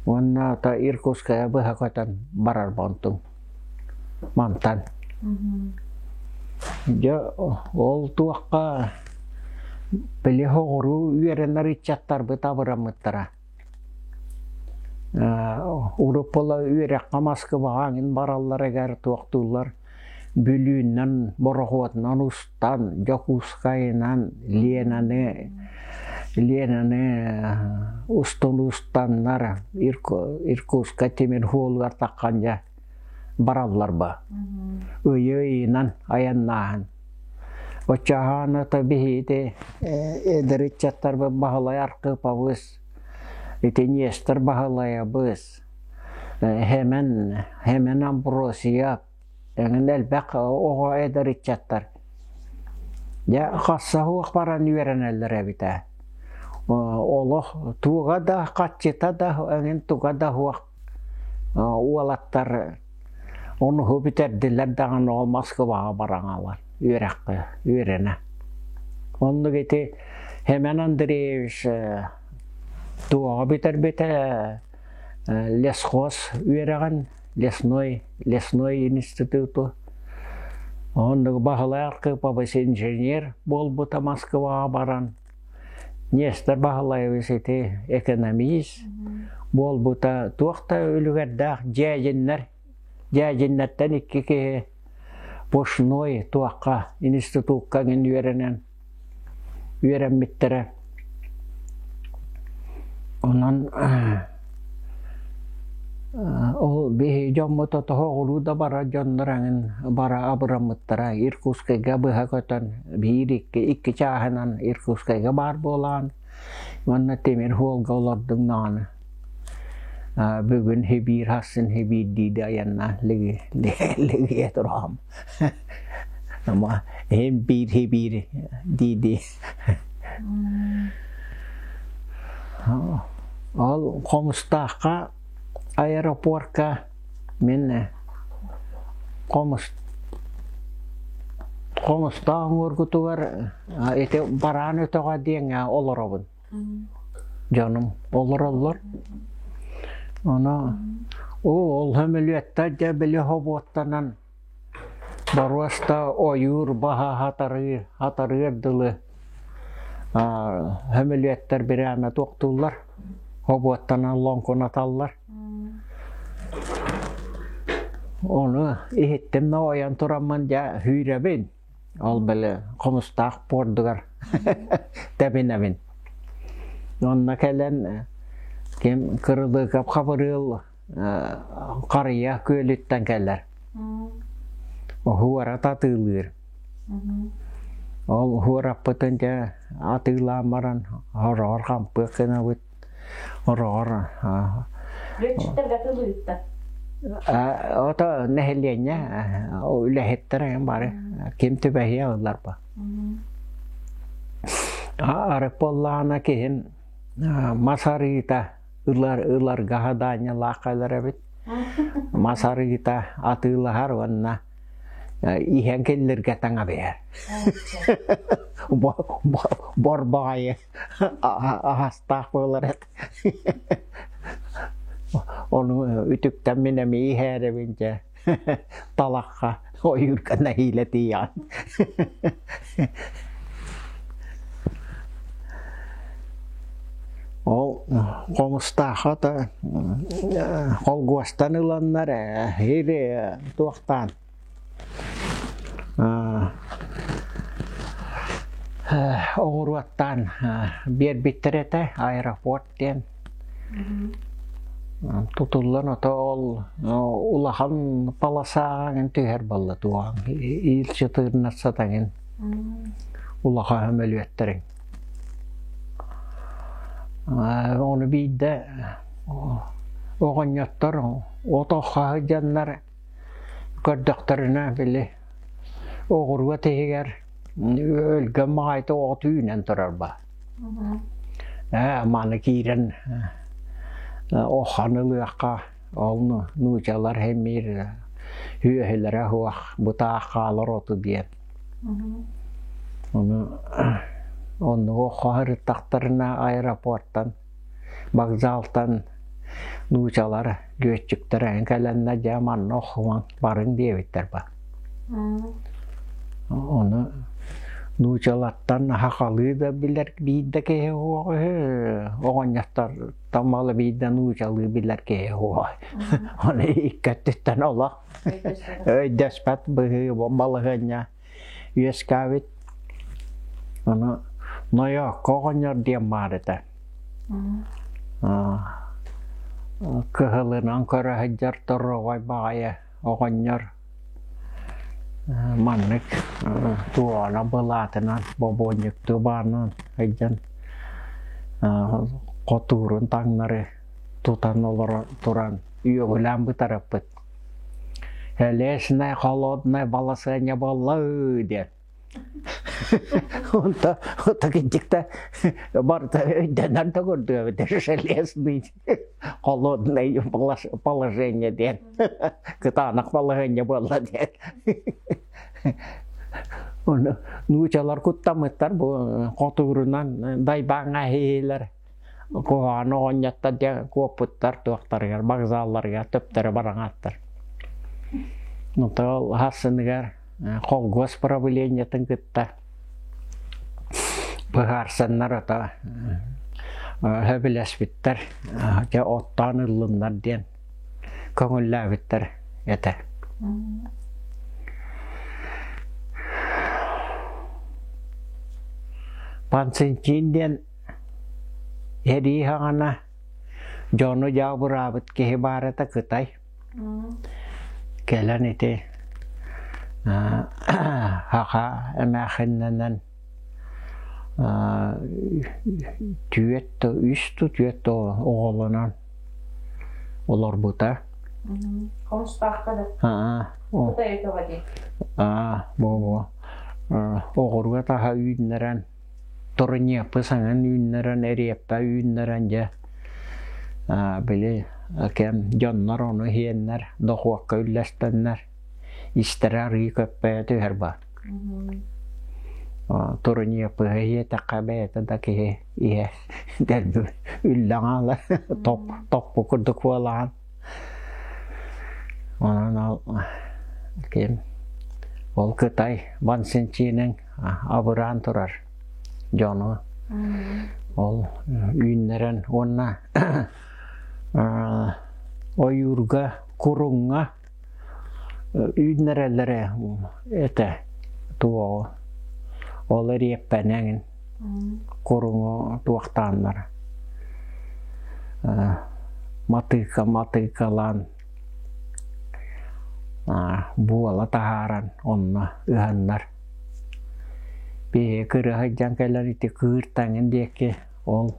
Speaker 1: Уонна ото Иркутскайга быһа көтөн барар бонтуҥ мантан. Дьэ ол туохха били соҕуруу үөрэнэр ыччаттарбыт абыраммыттара. Уруккула үөрэххэ Москваҕа эҥин баралларыгар туохтууллар Бүлүүнэн, борохуотунан устан, Дьокуускайынан, Ленаны, Ленаны устун устаннар Иркутскай тимир суолугар таххан дьэ бараллар ба. Ыйы-ыйынан айаннааһын. Оччоҕо биһиги эдэр ыччаттарбыт Баһылай Архыпабыс, ити Нестор Баһылайабыс, Хэмэн, Хэмэн Амбросия, эҥин элбэх оҕо эдэр ыччаттар. Дьэ, хассаһуох баран үөрэнэллэр эбит ээ. Олох туга да, хаччыта да, эҥин туга да суох уолаттар онуһу бүтэрдилэр даҕаны ол Москваҕа бараҥалар үөрэххэ үөрэнэ. Оннук ити Хэмэн Андреевич туоҕа бүтэрбитэ лесхоз үөрэҕин лесной лесной институту оннук Баһылай Архыпабыс инженер буолбута Москваҕа баран Нестор Баһылаевич ити экономист буолбута туох да үлүгэрдээх дьээдьиннэр дьээдьиннэртэн икки киһи пушной туохха институкка эҥин үөрэнэн үөрэммиттэрэ. Онон ол биһи дьоммут отоһо да бара дьоннор эҥин бара абыраммыттара Иркутскайга быһа көтөн биир икки икки чааһынан Иркутскайга баар буолаан уонна тимир суолга олордуҥ даҕаны бүгүн хибиир хассын хибиир дииди айаннаан лигийэ тураам Ама иһин биир хибиир дии-дии Ол Хомустаахха аэропорка мин хомус Хомустаах уҥуоргутугар ити бараан өтөҕө диэҥҥэ олоробун. Дьонум олороллор. Ону ол сөмөлүөттэр дьэ били хобуоттанан Боруоста ойуур баһа хатарыы, хатарыар дылы сөмөлүөттэр бирээмэ туохтууллар, хобуоттанан лоҥкунаталлар. Ону иһиттим да ойон тураммын дьэ сүүрэбин. Ол били хомустаах пуордугар тэбинэбин. Онно кэлэн ким Кырылыыкап Хабырыыл Харыйа күөлүттэн кэлэр. Оһуора атыылыыр. Ол оһуораппытын дьэ атыылаан баран хороҕор хампыах гынабыт. Хороҕор
Speaker 2: Лүөччүктэргэ атыылыыттар.
Speaker 1: Ото нэһилиэнньэ үлэһиттэр бары ким түбэһиэ ыллар ба. Арык буоллаҕына киһим мас арыыта ылар ыларга хадаанньалаах кэлэр эбит. Мас арыыта атыылаһар уонна иһэн киллиргэ таҥа биһэр. Борбаҕайы аһастаах буолар эт. Ону үтүктэн мин эмиэ иһээрэбин дьэ талахха ойуурга нэһиилэ тиийэҕин. Ол хомустаахха да холгуостан ыланнар ири туохтаан оҕуруоттаан биэрбиттэр этэ аэропорт диэн Тутуллан ото ол улахан полосаҕа эҥин түһэр буолла туоҕаҥ иил чытыырнар сатаҥын улахан сөмөлүөттэриҥ. Ону биирдэ оҕонньоттор от оххо сылдьаннар көрдөхтөрүнэ били оҕуруот иһигэр өлгөм маҕайта от үүнэн турар ба. Ээ маны киирэн оххон ылыахха ол нуучалар эмиир үөһүлэрэ суох бытаах хаалар оту диэн. Ону оннугу хоһоруттахтарына аэропортан, вокзалтан нуучалар лүөччүктэр эҥин кэлэннэ дьэ манна охсумаҥ барыҥ диэбиттэр ба. Ону нуучалартан сахалыы да билэр биир да киһи суох үһү оҕонньоттор таммалы биир да нуучалыы билэр киһи суох. Ону икки өттүттэн олох өйдөспөт быһыы балаһыанньа үөскээбит. Ону Нойоокко оҕонньор диэн баар этэ. Кыһылынан көрө сылдьар торуобай баҕайы оҕонньор маннык туоҕана былаатынан бобуонньуктуу баанан сылдьан хотуурун таҥнары тутан олорон туран үөгүлээн бытарыппыт. «Лесная холодная баласыанньа буолла диэн. Онто кырдьыкта барыта өйдөнөр да курдук эбит железный холодный положение диэн кытаанах балаһыанньа буолла диэн. Ону нуучалар куттаммыттар бу хотуурунан дайбааҥҥа иһиилэр Куһаҕаны оҕонньоттор диэн куоппуттар туохтарыгар, вокзалларыгар төптөрө бараҥааттар. Онтон хассыныгар холкуос правлениетын кытта быһаарсаннар ото сөбүлэспиттэр, дьэ оттоон ыллыннар диэн көҥүллээбиттэр этэ. Панцинтин диэн Эрии хаҥана дьону дьаабыраабыт киһи баар этэ Кытай. Кэлэн ити саха эмээхиннэнэн түөрт да үс да түөрт да оҕолонон олорбута.
Speaker 2: Хомустаахха да. Кытай өтөҕө дии.
Speaker 1: Аа, буо-буо. Оҕуруот аһа үүннэрэн Турньыаппы саҥан үүннэрэн, эриэппэ үүннэрэн дьэ били кэм дьоннор ону иһиэннэр, дохуокка үллэстэннэр, истэрэ арыы көппөйө түһэр ба. Турньыаппыһы иһиэтэххэ бэйэтэ да киһи иһэ дэлби үллэҥ аала топ топпу курдук буолаҕын. Онон ол ким ол Кытай Ван Синчиинин абыраан турар дьону ол үүннэрэн уонна ойуурга куруҥҥа үүннэрэллэрэ этэ туоҕу ол эриэппэнэҥин куруҥу туохтааннар матыыка матыыкалаан буола таһааран онно ыһаннар Биһиги кыра сылдьан кэлэн ити кыыр таҥын диэки ол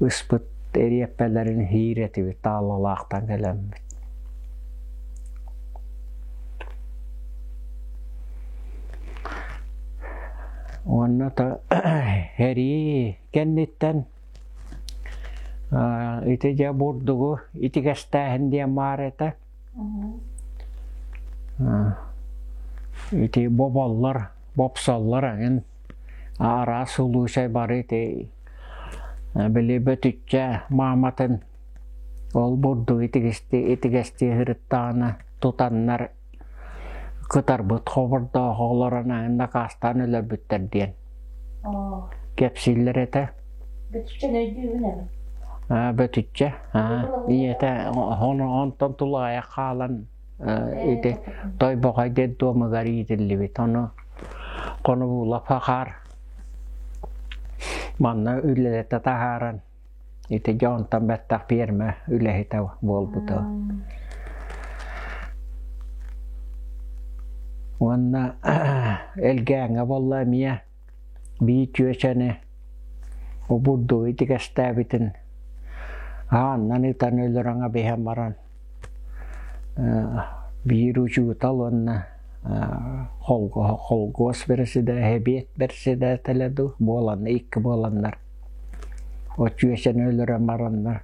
Speaker 1: ыспыт эриэппэлэрин иһиир этибит таалалаахтан кэлэммит. Уонна то эрии кэнниттэн ити дьэ бурдугу итигэстээһин диэн баар этэ. Ити боболлор, бопсоллор эҥин араас улуусай бары ити били бөтүччэ мааматын ол бурдугу итигэстии итигэстии сырыттаҕына тутаннар кытарбыт хобордоох олорон эҥин накаастаан өлөрбүттэр диэн кэпсииллэр этэ.
Speaker 2: Бөтүччэ өйдүүбүн эбит.
Speaker 1: Бөтүччэ. Ийэтэ онтон тулаайах хаалан ити Тойбохой диэн туомугар иитиллибит. Ону Хонобуулап Хахаар манна үлэлэтэ таһааран ити дьонтон бэттэх пиэрмэ үлэһитэ буолбута. Уонна Элгээҥҥэ буолла эмиэ биир чүөчэни. Бурдугу итигэстээбитин ааннан ытан өлөрөн эбиһэн баран биир учуутал уонна холгуос бэрэсидээһэ бэрэссэдээтэлэ дуу буоланнар икки буоланнар оччуочаны өлөрөн бараннар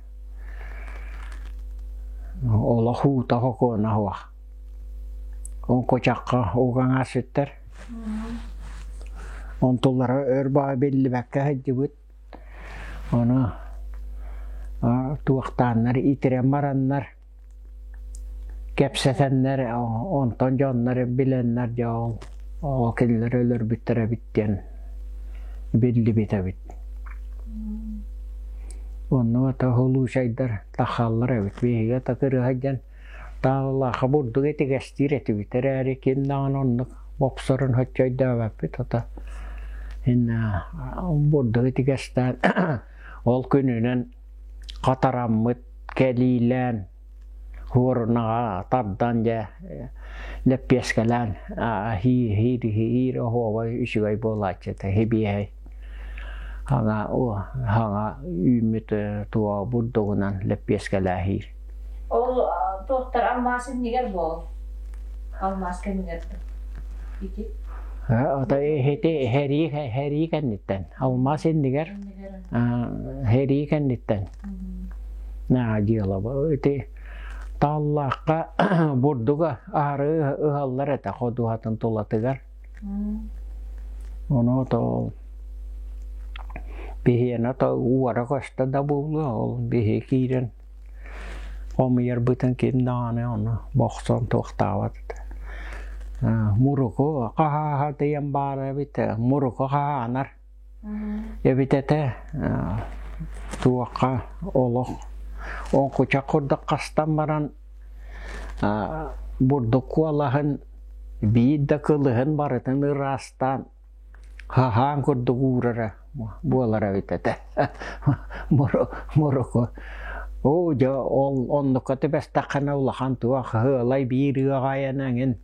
Speaker 1: олох уута хокуона суох оҥкучахха уган аасыттар онтулара өр баҕа биллибэккэ сылдьыбыт ону туохтааннар итирэн бараннар кэпсэтэннэр онтон дьоннор билэннэр дьэ ол ол кинилэр өлөрбүттэр эбит диэн биллибит эбит онно ата улуусайдар тахаллар эбит биһиги ата кырыһа диэн тааллаахха бурдук итигэстиир этибит эрээри ким даҕаны оннук бопсорун соччо өйдөөбөппүт ата бурдук итигэстээн ол күнүнэн хатараммыт кэлиилээн хуорунаҕа тардан дьэ лэппиэскэлээн хиир оһуобай үчүгэй буолааччы этэ хибиэһэй хаҥа хаҥа үүммүт туо бурдугунан лэппиэскэлээһиир
Speaker 2: Ол туохтар алмаас иннигэр буол алмаас кэмигэр ити
Speaker 1: Ото ити һэрии һэрии кэнниттэн алмаас иннигэр һэрии кэнниттэн наа дьыала ити тааллаахха бурдуга аһары ыһаллар этэ ходуһатын тулатыгар ону то биһиэнэ то уора көстө да буолуо ол биһи киирэн хомуйарбытын ким даҕаны ону бохсон туохтаабат этэ муруку хаһааһа тыйан баара эбит муруку хаһаанар эбит этэ туохха олох оҥкучах курдук хастан баран бурдук куолаһын биир да кылыһын барытын ыраастаан хаһаан курдук уурара буолара эбит этэ муруку оо дьэ ол оннукка түбэстэххинэ улахан туох ыалай биир ыаҕайан эҥин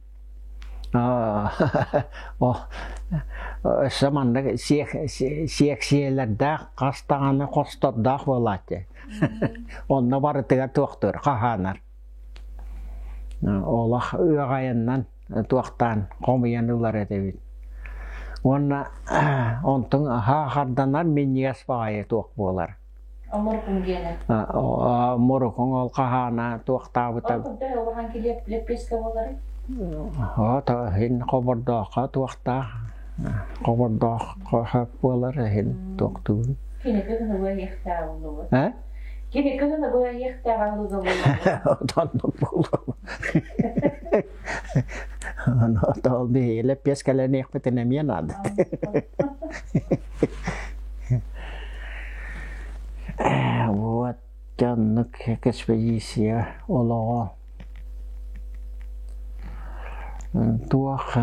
Speaker 1: өссө маннык сиэксийэлэрдээх хас даҕаны хостордоох буолааччы онно барытыгар туохтуур хаһаанар олох ыаҕайаннан туохтаан хомуйан ылар этибит уонна онтон хаахарданар минньигэс баҕайы туох буолар
Speaker 2: Оморкун диэнэ.
Speaker 1: Морокуҥ ол хаһаана туохтаабыта.
Speaker 2: Ол курдук улахан килиэп лэппиэскэ буоларый?
Speaker 1: Ото иһин хобордооххо туохтаах хобордооххо хөп буолар иһин туохтуун.
Speaker 2: Кини кыһыны быһыахтаах буоллубут.
Speaker 1: Э?
Speaker 2: Кини кыһыны быһыахтаах аһылыга буоллубут.
Speaker 1: Отоннук буолуо. Ол биһиги лэппиэскэлэниэхпитин эмиэ наада. Вот оннук экспедиция олоҕо туох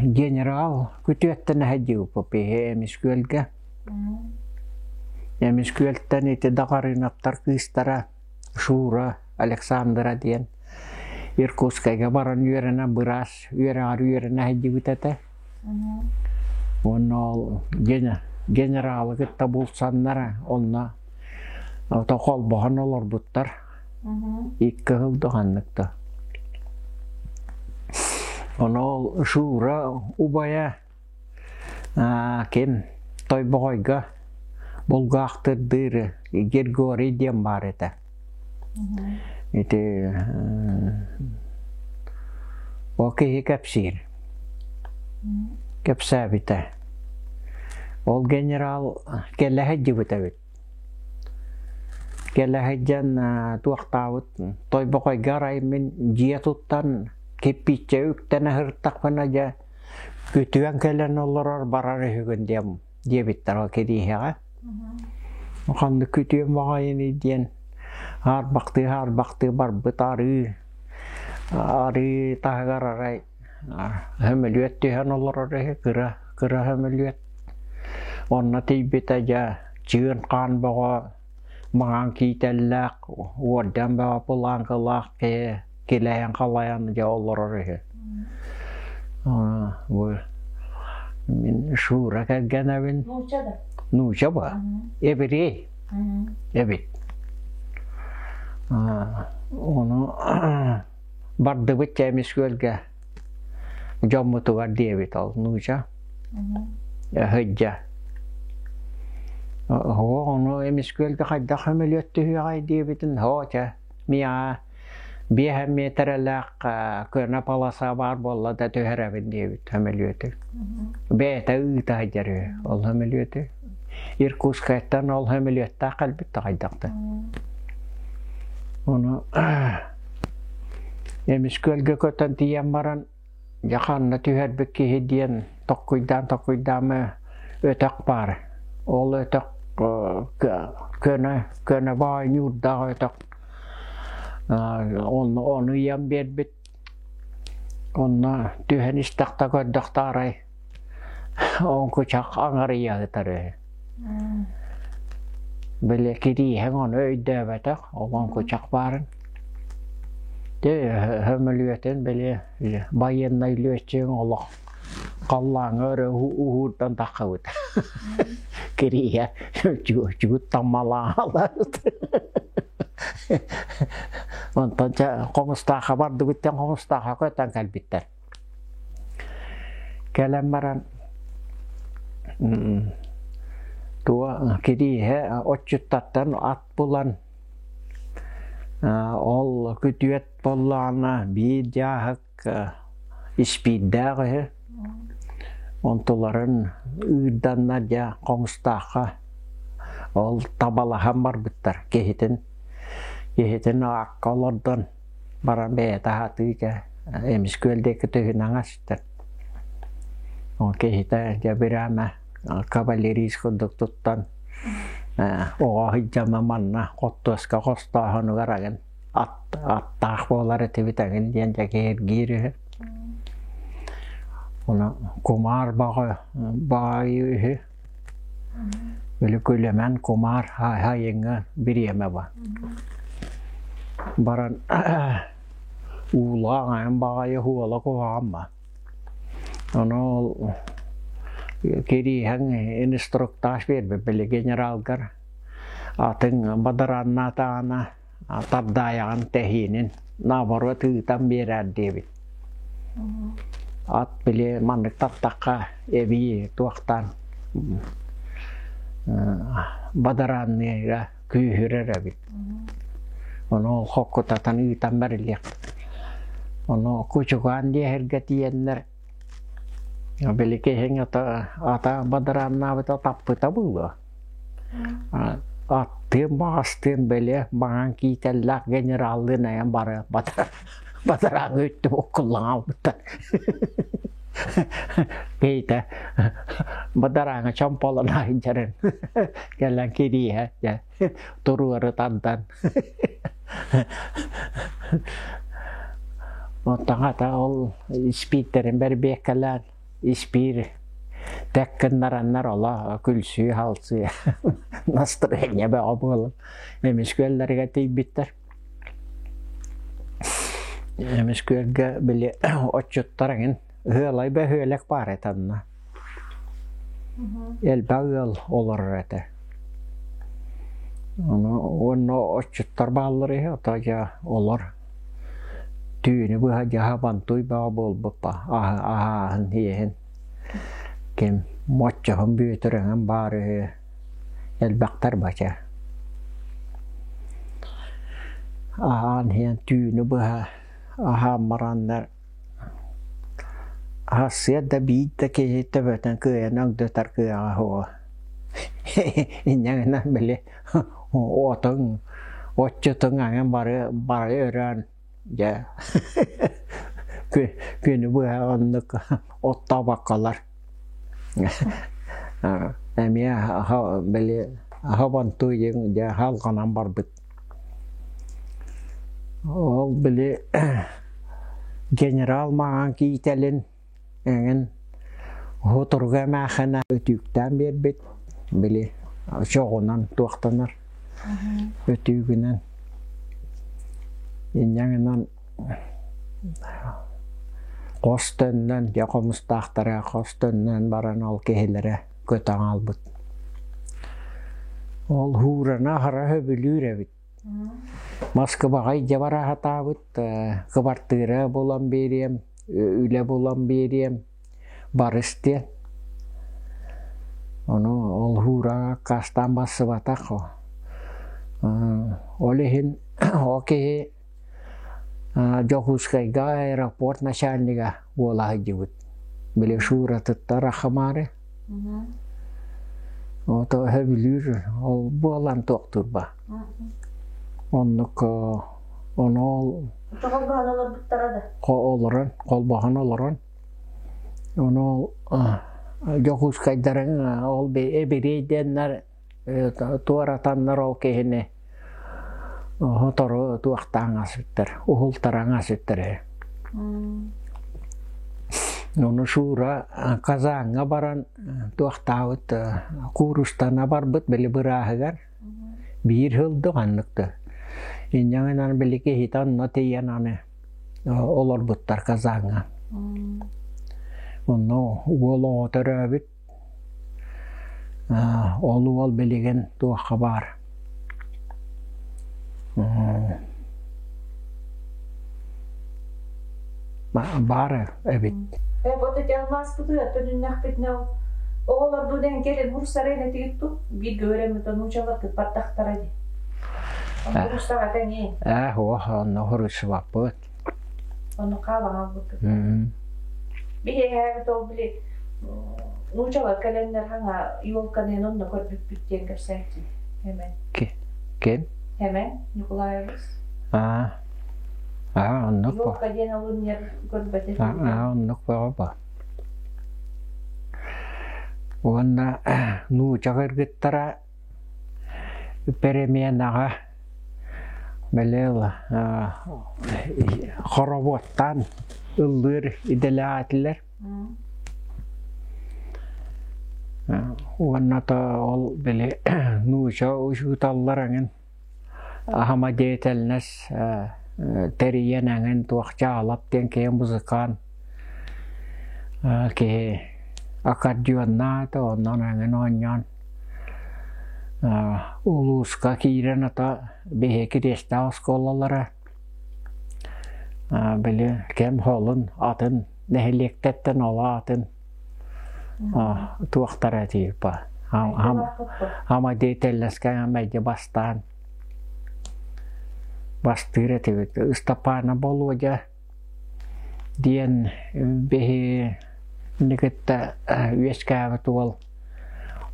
Speaker 1: генерал күтүөттэн эһэдиуппут эмис күөлгэ эмис күөлтэн ити Даҕарыынаптар кыыстара Шура Александра диэн Иркутскайга баран үөрэнэ быраас үөрэҕэр үөрэнэ сылдьыбыт этэ. Уонна ол генералы кытта булсаннар онно ото холбоһон олорбуттар. Икки сыл да ханнык да. Ону ол Шура убайа ким Тойбоҕойго булгаахтырдыыр Григорий диэн баар этэ. Ити ол киһи кэпсиир. Кэпсээбитэ. Ол генерал кэлэ сылдьыбыт эбит. Кэлэ сылдьан туохтаабыт Тойбохойго арай мин дьиэ туттан кирпииччэ үктэнэ сырыттахпына дьэ Күтүөн кэлэн олорор барар үһүгүн диэн диэбиттэр ол кирииһэҕэ. Ханнык күтүөн баҕайыный диэн аарбахтыы-аарбахтыы барбыт арыы арыы таһыгар арай сөмөлүөт түһэн олорор үһү кыра кыра сөмөлүөт. Онно тиийбитэ дьэ чыын хаан бөҕө маҥан киитэллээх уордьан бөҕө пылааҥкалаах киһи килэйэн-халайан дьэ олорор үһү. Бу Мин Шура кэргэнэбин.
Speaker 2: Нуучча да?
Speaker 1: Нуучча ба. Эбирей эбит. Ону бардыбыт Чэмис күөлгэ дьоммутугар диэбит ол нууча ыһыдьа. Оһо ону Эмис күөлгэ хайдах сөмөлүөт түһүөҕэй диэбитин һоо чэ миэхэ биэһэ миэтэрэлээх көнө полоса баар буолла да түһэрэбин диэбит сөмөлүөтү. Бэйэтэ ыыта сылдьар үһү ол сөмөлүөтү. Иркутскайтан ол сөмөлүөттээх кэлбит да хайдахтан. Ону Эмис күөлгэ көтөн тиийэн баран дьэ ханна түһэрбит киһи диэн токкуйдаан токкуйдаамы өтөх баар. Ол өтөх көнө көнө баай ньуурдаах өтөх ону ону ыйан биэрбит. Онно түһэн истэхтэ көрдөхтө арай оҥкучах аҥарыйа сытар үһү. Били кирииһэҥ ону өйдөөбөтөх, ол оҥкучах баарын. Дьэ сөмөлүөтүн били байыаннай лүөччүҥ олох халлааҥҥа өрө уһуурдан таххыбыт. Кирииһэ чугут таммалаалаабыт. Онтон чэ Хомустаахха бардыбыт диэн Хомустаахха көтөн кэлбиттэр. Кэлэн баран туо кирииһэ отчуттартан ат булан ол күтүөт буоллаҕына биир дьааһык испиирдээх үһү онтуларын ыырданнар дьэ Хомустаахха ол табалаһан барбыттар киһитин киһитин аакка олордон баран бэйэтэ аһатыы дьэ Эмис күөл диэки түһүн аҥастар ол киһитэ дьэ бирээмэ кавалерист курдук туттан оҕо сылдьама манна хортуоска хостооһунугар агын ат аттаах буолар этибит эҥин диэн дьэ киһиргиир үһү ону кумаар баҕа баайы үһү Били күлэмэн кумаар хайыҥҥа бириэмэ ба. Баран уулаах айан баҕайы хуола куһаҕан Ону ол кирииһэҥ инструктаж биэрбит били генералгар атын бадарааннаатаҕына тардаайаҕын тэһиинин наоборот ыытан биэрээр диэбит. Ат били маннык таптахха эбии туохтаан бадараанныыра күүһүрэр эбит. Ону ол хоккутатан ыытан бэриллиэх. Ону кучугаан диэһэргэ тиийэннэр били киһиҥ ата ата бадарааннаабыта таппыта буолуо. Аттыын баҕастыын били маҥан киитэллээх генераллыын айан бары батарааҥҥа үттү буккуллан хаалбыттар. Кейтэ бадарааҥа чомполон сылдьарын кэлэн кирииһэ дьэ туруору тардан Оттон хата ол испиирдэрин бэрбиэккэлээн испиир тэк гыннараннар оло күлсүү-халсыы настроение бөҕө буолан эмис күөллэригэр тиийбиттэр. Эмис күөлгэ били отчуттар эҥин ыалай бөһүөлэк баар этэ онно. Элбэх ыал олорор этэ. Ону уонна отчуттар бааллар үһү, ото дьэ олор Түүнү быһа дьаһабантуй бөҕө буолбуппа аһааһын иэһин ким моччоһун Бүөтүр эҥин баар үһү элбэхтэр бача аһаан иһэн түүнү быһа аһаан бараннар Аһассыар да биир да киһи төбөтүн кыайан өҥдөтөр кыаҕа суоҕа. Инньэ гынан били отуҥ, отчутуҥ аҥын бары бары өрөөн дьэ күнү быһа оннук оттообокколор эмиэ били хобонтуйуҥ дьэ халҕанан барбыт. Ол били генерал маҥан киитэлин эҥин уһутурга эмээххинэ өтүүктээн биэрбит били чоҕунан туохтанар өтүүгүнэн инньэ гынан. Хос төннөн, дьэ хомустаахтара хос төннөн баран ол киһилэрэ көтөн хаалбыт. Ол Һуураны аһара сөбүлүүр эбит. Москваҕа илдьэ бара сатаабыт, кыбартыыра булан биэриэм, үлэ булан биэриэм, барыс диэн. Ону ол Һуураҕа аккаастаан барсыбатах. Ол иһин ол киһи Дьокуускайга аэропорт начальнига буола сылдьыбыт. Били Шууратыттар Ахамаары. Ото сөбүлүүр ол буолан туохтурба. Оннук ону ол
Speaker 2: Холбоһон олорбуттара да?
Speaker 1: Олорон, холбоһон олорон. Ону ол Дьокуускайдарын ол эбириэй диэннэр туоратаннар ол киһини сотору туохтаан аспыттар, уһултаран аспыттар үһү. Ону Шура Казаҥҥа баран туохтаабыт куурустана барбыт били бырааһыгар биир сылдьык аннык да. Инньэ гынан били киһитэ онно тиийэн аны олорбуттар Казаҥҥа. Онно уол оҕо төрөөбүт Ол уол билигин туохха баар баар эбит.
Speaker 2: Вот эти алмааспытыгар төнүннэхпитинэ оҕолорбун эн кэлин хурсарыан этигит ту бииргэ үөрэммит онуучалар кыппаттахтара дии. Хурсаҕа тэҥиэн.
Speaker 1: Ээ, ох, онно хурусубаппыт.
Speaker 2: Ону хаалан албыккыт. Биһиэхээбит ол били нуучалар кэлэннэр хаҥа елканы онно көрбүппүт диэн кэпсээччи. Хэмэн.
Speaker 1: Ким?
Speaker 2: Хэмэн Николаевич.
Speaker 1: Аа. Аа, оннук бо.
Speaker 2: Елка диэн олунньар көрбөтө.
Speaker 1: Аа, оннук бөҕө бо. Уонна нууча кыргыттара переменаҕа били хороводтаан ыллыыр идэлээх этилэр уонна то ол били нууча учууталлар эҥин самодеятельность тэрийэн эҥин туох чаалап диэн киһи музыкант киһи аккордеоннаата онон эҥин оонньоон улууска киирэн ото биһиги Кириэстээх оскуолалара били кэм холун атын нэһилиэктэртэн оло атын туохтара типа самодеятельноска мэлдьи бастаан бастыыр этибит Ыстапаана Болуодьа диэн биһи кытта үөскээбит уол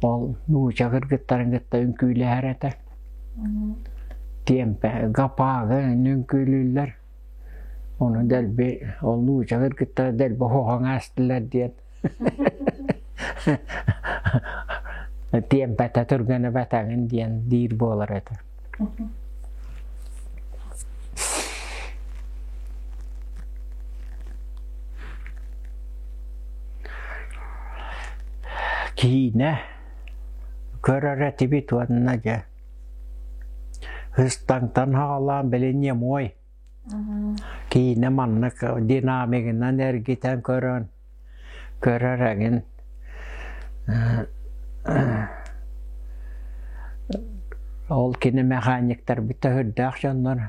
Speaker 1: ол нууча кыргыттарын кытта үҥкүүлэһэр этэ тиэмпэ гапаагы үҥкүүлүүллэр ону дэлби ол нууча кыргыттара дэлби хоһоҥ аастылар диэн тиэмпэтэ түргэнэ бэтэҥин диэн диир буолар этэ Киинэ көрөр этибит уонна дьэ ыстаҥтан саҕалаан били немой киинэ маннык динамигынан эргитэн көрөн көрөр эҥин Ол кини мэхээнньиктэрбит да сүрдээх дьоннор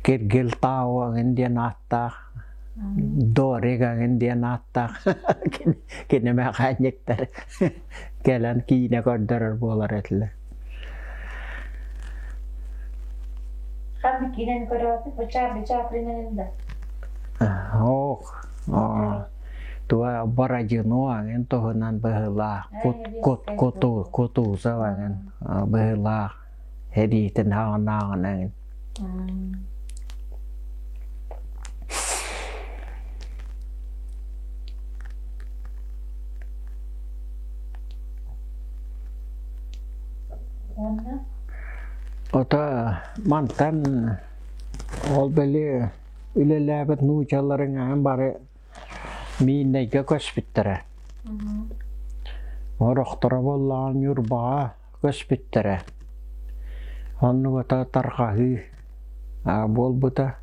Speaker 1: Киргил Тау эҥин диэн ааттаах, Дорик эҥин диэн ааттаах кини мэхээнньиктэр кэлэн киинэ көрдөрөр буолар этилэр.
Speaker 2: Ханнык киинэни көрөөтүк? Бу Чарли Чаплинын да?
Speaker 1: Ох, туа Бородино эҥин туһунан быһыылаах, Кутузов эҥин быһыылаах эриитин хаҕынааҕын эҥин. Ото мантан ол били үлэлээбит нуучаларыҥ аһын бары Мииннэйгэ көспүттэрэ. Орохторо буоллаҕа Ньурбаҕа көспүттэрэ. Оннук ото тарҕаһыы буолбута.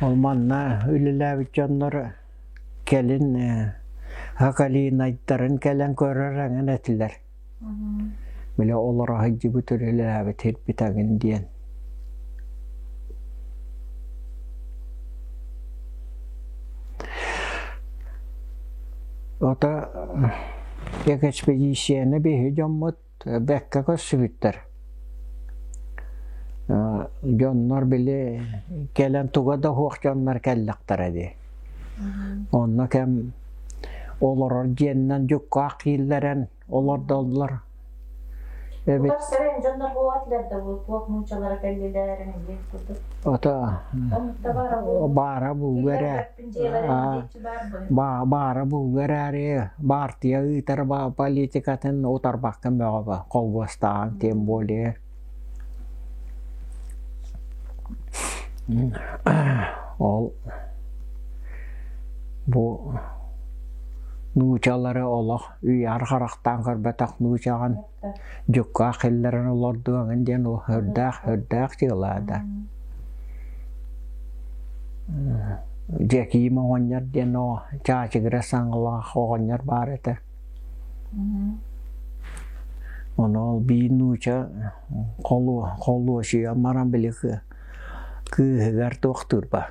Speaker 1: Ол манна үлэлээбит дьоннор кэлин Хакалинайдарын кэлэн көрөр эҥин этилэр. Били олоро сылдьыбыт үлэлээбит сирбит эҥин диэн. Ото экспедицияны биһи дьоммут бэккэ көрсүбүттэр. Дьоннор били кэлэн туга да суох дьоннор кэллэхтэрэ дии. Онно кэм олорор дьиэннэн дьуккаах кииллэрэн олордоллор. Эбит.
Speaker 2: Утарсаран дьоннор буолатлар да бу туох нуучалара кэллилэр диэн курдук.
Speaker 1: Ото баара булга эрэ баара булга эрээри баартыйа ыытар политикатын утарбаккын бөҕө холбуостааҕын тем более. Ол бу нуучалары олох үйэҕэр харахтаан көрбөтөх нуучаҕын дьуккаах киллэрэн олордуоҥун диэн ол өрдөөх өрдөөх дьыала да. Дьэкиим оҕонньор диэн оо чаачыгыра саҥалаах оҕонньор баар этэ. Ону ол биир нууча холуочуйан баран били кыыһыгар туохтуурба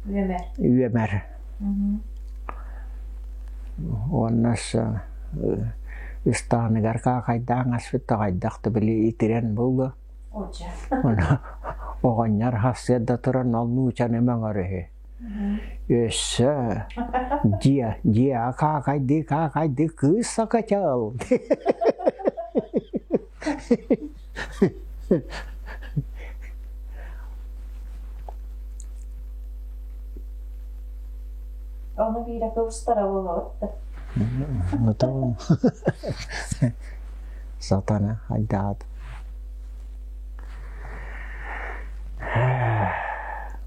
Speaker 2: Үөмэр.
Speaker 1: Үөмэр. Уонна ыстааныгар каакайдаан аспыт таҕайдах да били итирэн буолуо. Ону оҕонньор сарсыарда туран ол нуучаны мөҥөр үһү. Өссө дьиэ дьиэҕэ каакайдыы каакайдыы кыыс сакачал.
Speaker 2: Ону биирэ кыбыстара буолабыт да.
Speaker 1: Сатана айдаат.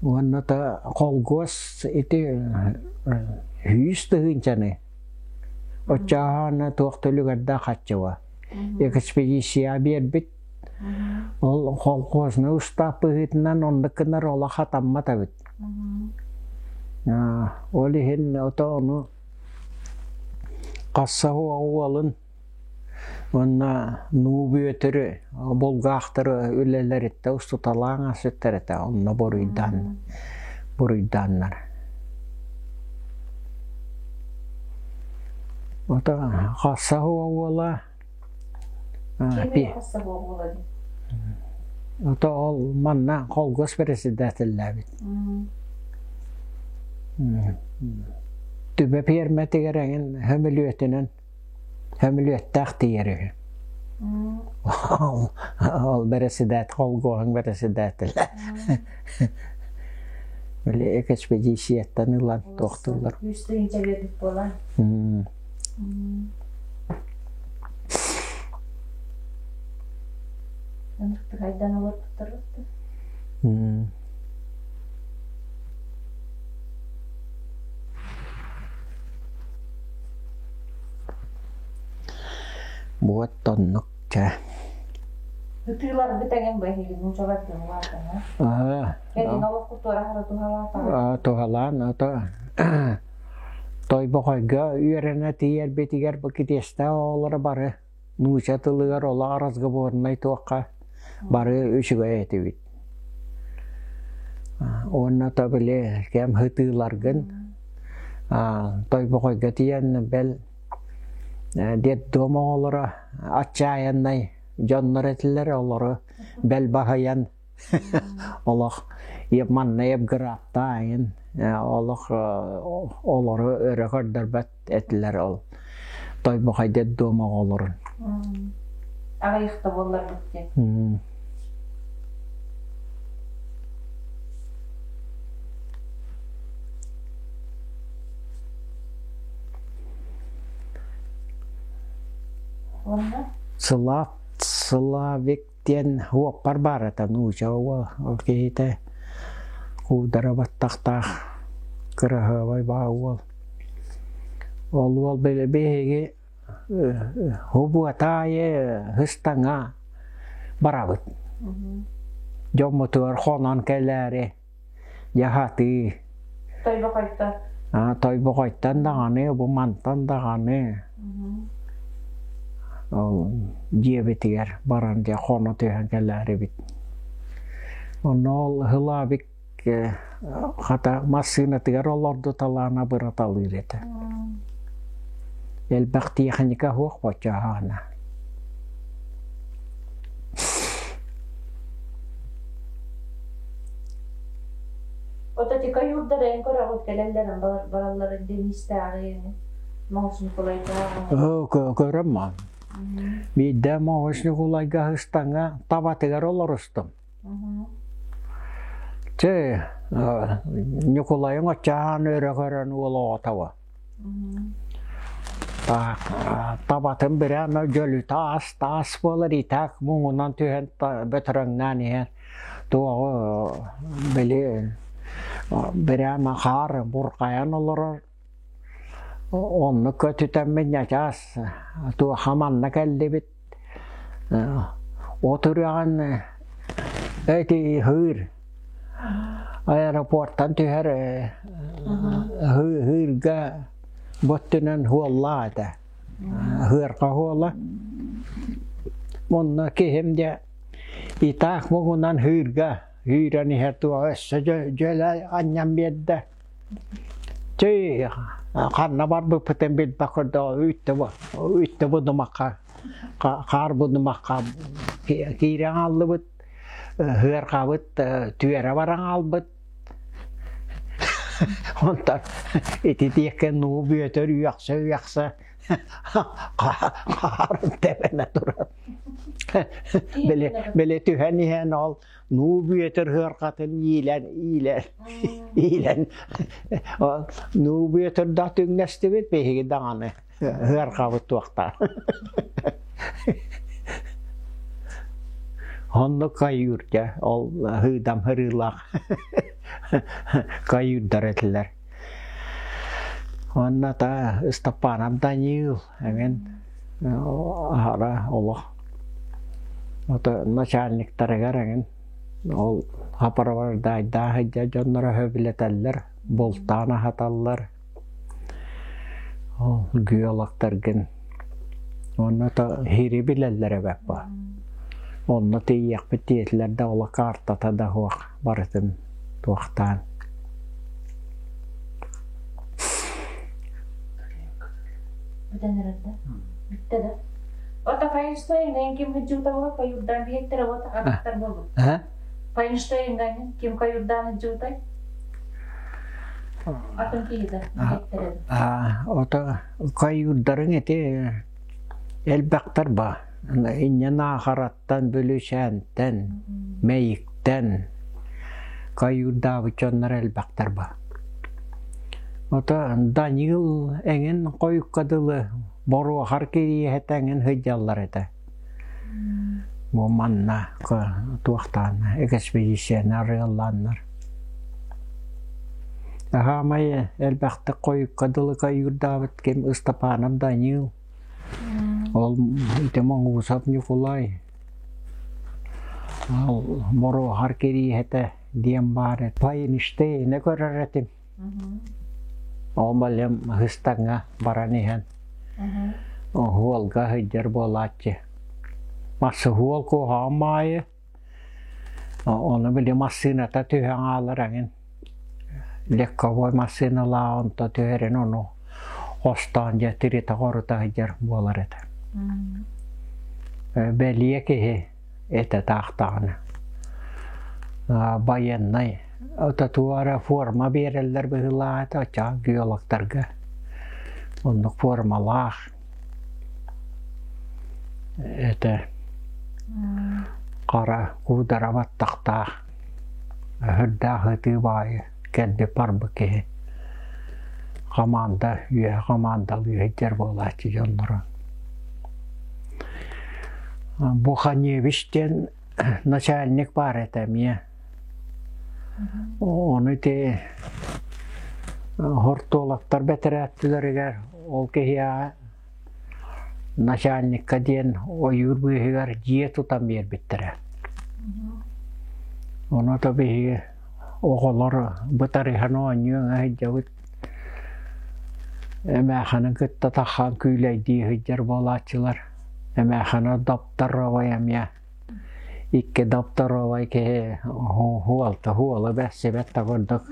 Speaker 1: Уонна та холгуос ити сүүс тыһыынчаны оччооһоно туох төлүгэрдээх хаччыба экспедиция биэрбит. Ол колхозный устаап быһыытынан оннук гынар олох хатаммат эбит. Ол иһин ото ону хасса уолун уонна нуу бүөтүрү булгаахтары үлэлэриттэ устуталаан асыттар этэ онно буруйдаан буруйдааннар. Ото хасса уола Ото ол манна холгос председателлээбит. Түбэ пиэрмэтигэр эҥин хөмүлүөтүнэн хөмүлүөттээх тиийэр үһү. Ол бэрэсидээт холгуоһуҥ бэрэсидээтэл. Били экспедицияттан ылан туохтууллар.
Speaker 2: Үс тыһыынча биэрбит буолан. Ынырыктык олорбуттар
Speaker 1: Буот тоннук чэ.
Speaker 2: Ытыыларбыт эҥин бэһиги нуучалар туһалаатаҕа. Кэлин олоххутугар аһара туһалаатаҕа.
Speaker 1: Туһалаан ото Тойбохойго үөрэнэ тиийэрбитигэр бу китиэстээх оҕолоро бары нууча тылыгар олох разговорнай туохха бары үчүгэй этибит. Уонна то били кэм һытыыларгын Тойбохойго тиийэн бэл детдом оҕолоро отчаяннай дьоннор этилэр олору бэл баһыйан Олох манна Евграфтаайын олох олору өрө көрдөрбөт этилэр ол Тойбохой детдом оҕолорун.
Speaker 2: Аҕыйахта буолларбыт диэн. Уонна?
Speaker 1: Сылаат Славик диэн уоппар баар этэ нууча уол ол киһитэ куудара баттахтаах кыраһыабай баа уол ол уол биһиги хубуотаайы ыстаҥа барабыт дьоммутугар хонон кэлээри. Дьаһатыы.
Speaker 2: Тойбохойтон.
Speaker 1: Тойбохойтон даҕаны, бу мантан даҕаны. Ол дьиэбитигэр баран дьэ хоно түһэн кэлээрибит. Онно ол Һылаабик хата массыынатыгар олордуталаан абыраталыыр этэ. Элбэх тиэхиньикэ суох боччоһоона.
Speaker 2: Ото ти каюрдар эн көрөҕүт кэлэллэрин баралларын Денистээҕи Моҕус Ньукулайдааҕы.
Speaker 1: Көрөм ма. Биирдэ Моҕус Ньукулайга ыстаҥа табатыгар олорустум. Чэ, Ньукулайыҥ оччоон өрө көрөн уол оҕото Табатын бирээн дьөлүтэ аас-таас буолар, итак муҥунан түһэн бөтөрөҥнөөн иһэн туоҕу били бирээн хаар бурҕайан олорор. Оннук көтүтэммин ньачаас туоха манна кэллибит. От үрэҕин эти ыһыыр аэропортан түһэр ыһыырга бу өттүнэн хуоллаах этэ. Ыһыарха хуола. Онно киһим дьэ итаах муҥунан ыһыырга ыыран иһэр туох өссө дьөлө анньан биэрдэ. Чэй ханна барбыппытын билбэт курдук үттэ будумахха хаар будумахха киирэн хааллыбыт ыархабыт түөрэ баран хаалбыт онтон ити диэки нуу бүөтөр үөхсэ-үөхсэ хаарын тэбэнэ турар били били түһэн иһэн ол нуу бүөтөр ыархатын иилэн иилэн иилэн нуу бүөтөр да түҥнэстибит биһиги даҕаны ыархабыт туохтаах Оннук кайыыр дьэ ол ыыдам ырыылаах кайыырдар этилэр. Уонна та Ыстапаанап Даниил эҥин аһара олох ото начальниктарыгар эҥин ол хапарабардаайдаах сылдьар дьонноро сөбүлэтэллэр, бултаан аһаталлар. Ол геологтаргын уонна то хири билэллэр эбэппа. Онно тиийиэхпит диэтилэр да ола картата да суох барытын туохтаан.
Speaker 2: Бүтэн эрэр да? Бүттэ да? Ото Файнштейн ким хыдьыутауга каюрдаан биһиттэрэ вот аттар буолбут. Файнштейн ким каюрдаан хыдьыутай? Атын киһи да
Speaker 1: Ото каюрдарыҥ ити элбэхтэр ба. Инньэ Наахараттан, Бүлүчээнтэн, Мэйиктэн каюрдаабыт дьоннор элбэхтэр ба. Ото Данил эҥин хойукка дылы боруохар кириэһэтэ эҥин сылдьаллар этэ. Бу манна туохтаан экспедицияны арыаллааннар. Аһаамай элбэхтик хойукка дылы каюрдаабыт ким Ыстапаанап Данил, ол ити Моҥуусап Ньукулай, ол Моруохар Кирииһэтэ диэн баар Файнштейны көрөр этим. Ол балем Хыстаҥҥа баран иһэн оһуолга сылдьар буолааччы. Массыһуол куһаҕан маайы Ону били массыыната түһэн хаалар эҥин. Легковой массыыналаах онто түһэрин ону хостоон дьэ тиритэ-хорута сылдьар буолар этэ. Бэлиэ киһи этэ таахтаҕына. Байыаннай татуара форма биэрэллэр быһыылаах этэ оччоҕо геологтарга. Оннук формалаах этэ хара куудара баттахтаах өһөрдөөх ытыы баайы кэлбит барбыт киһи хамаанда үөһэ хамаандалыы сылдьар буолааччы дьонноро Буханевич диэн начальник баар этэ эмиэ ону ити хортуолактар бэтэрээттилэригэр ол киһиэхэ начальникка диэн ойуур быыһыгар дьиэ тутан биэрбиттэрэ. Ону то биһиги Оҕолор бытарыһан оонньуу сылдьабыт. Эмээххинин кытта таххан күүлэйдии сылдьар буолааччылар. Эмээххинэ дапторовай эмиэ икки дапторовай киһи уолта уола бэрсибэт да курдук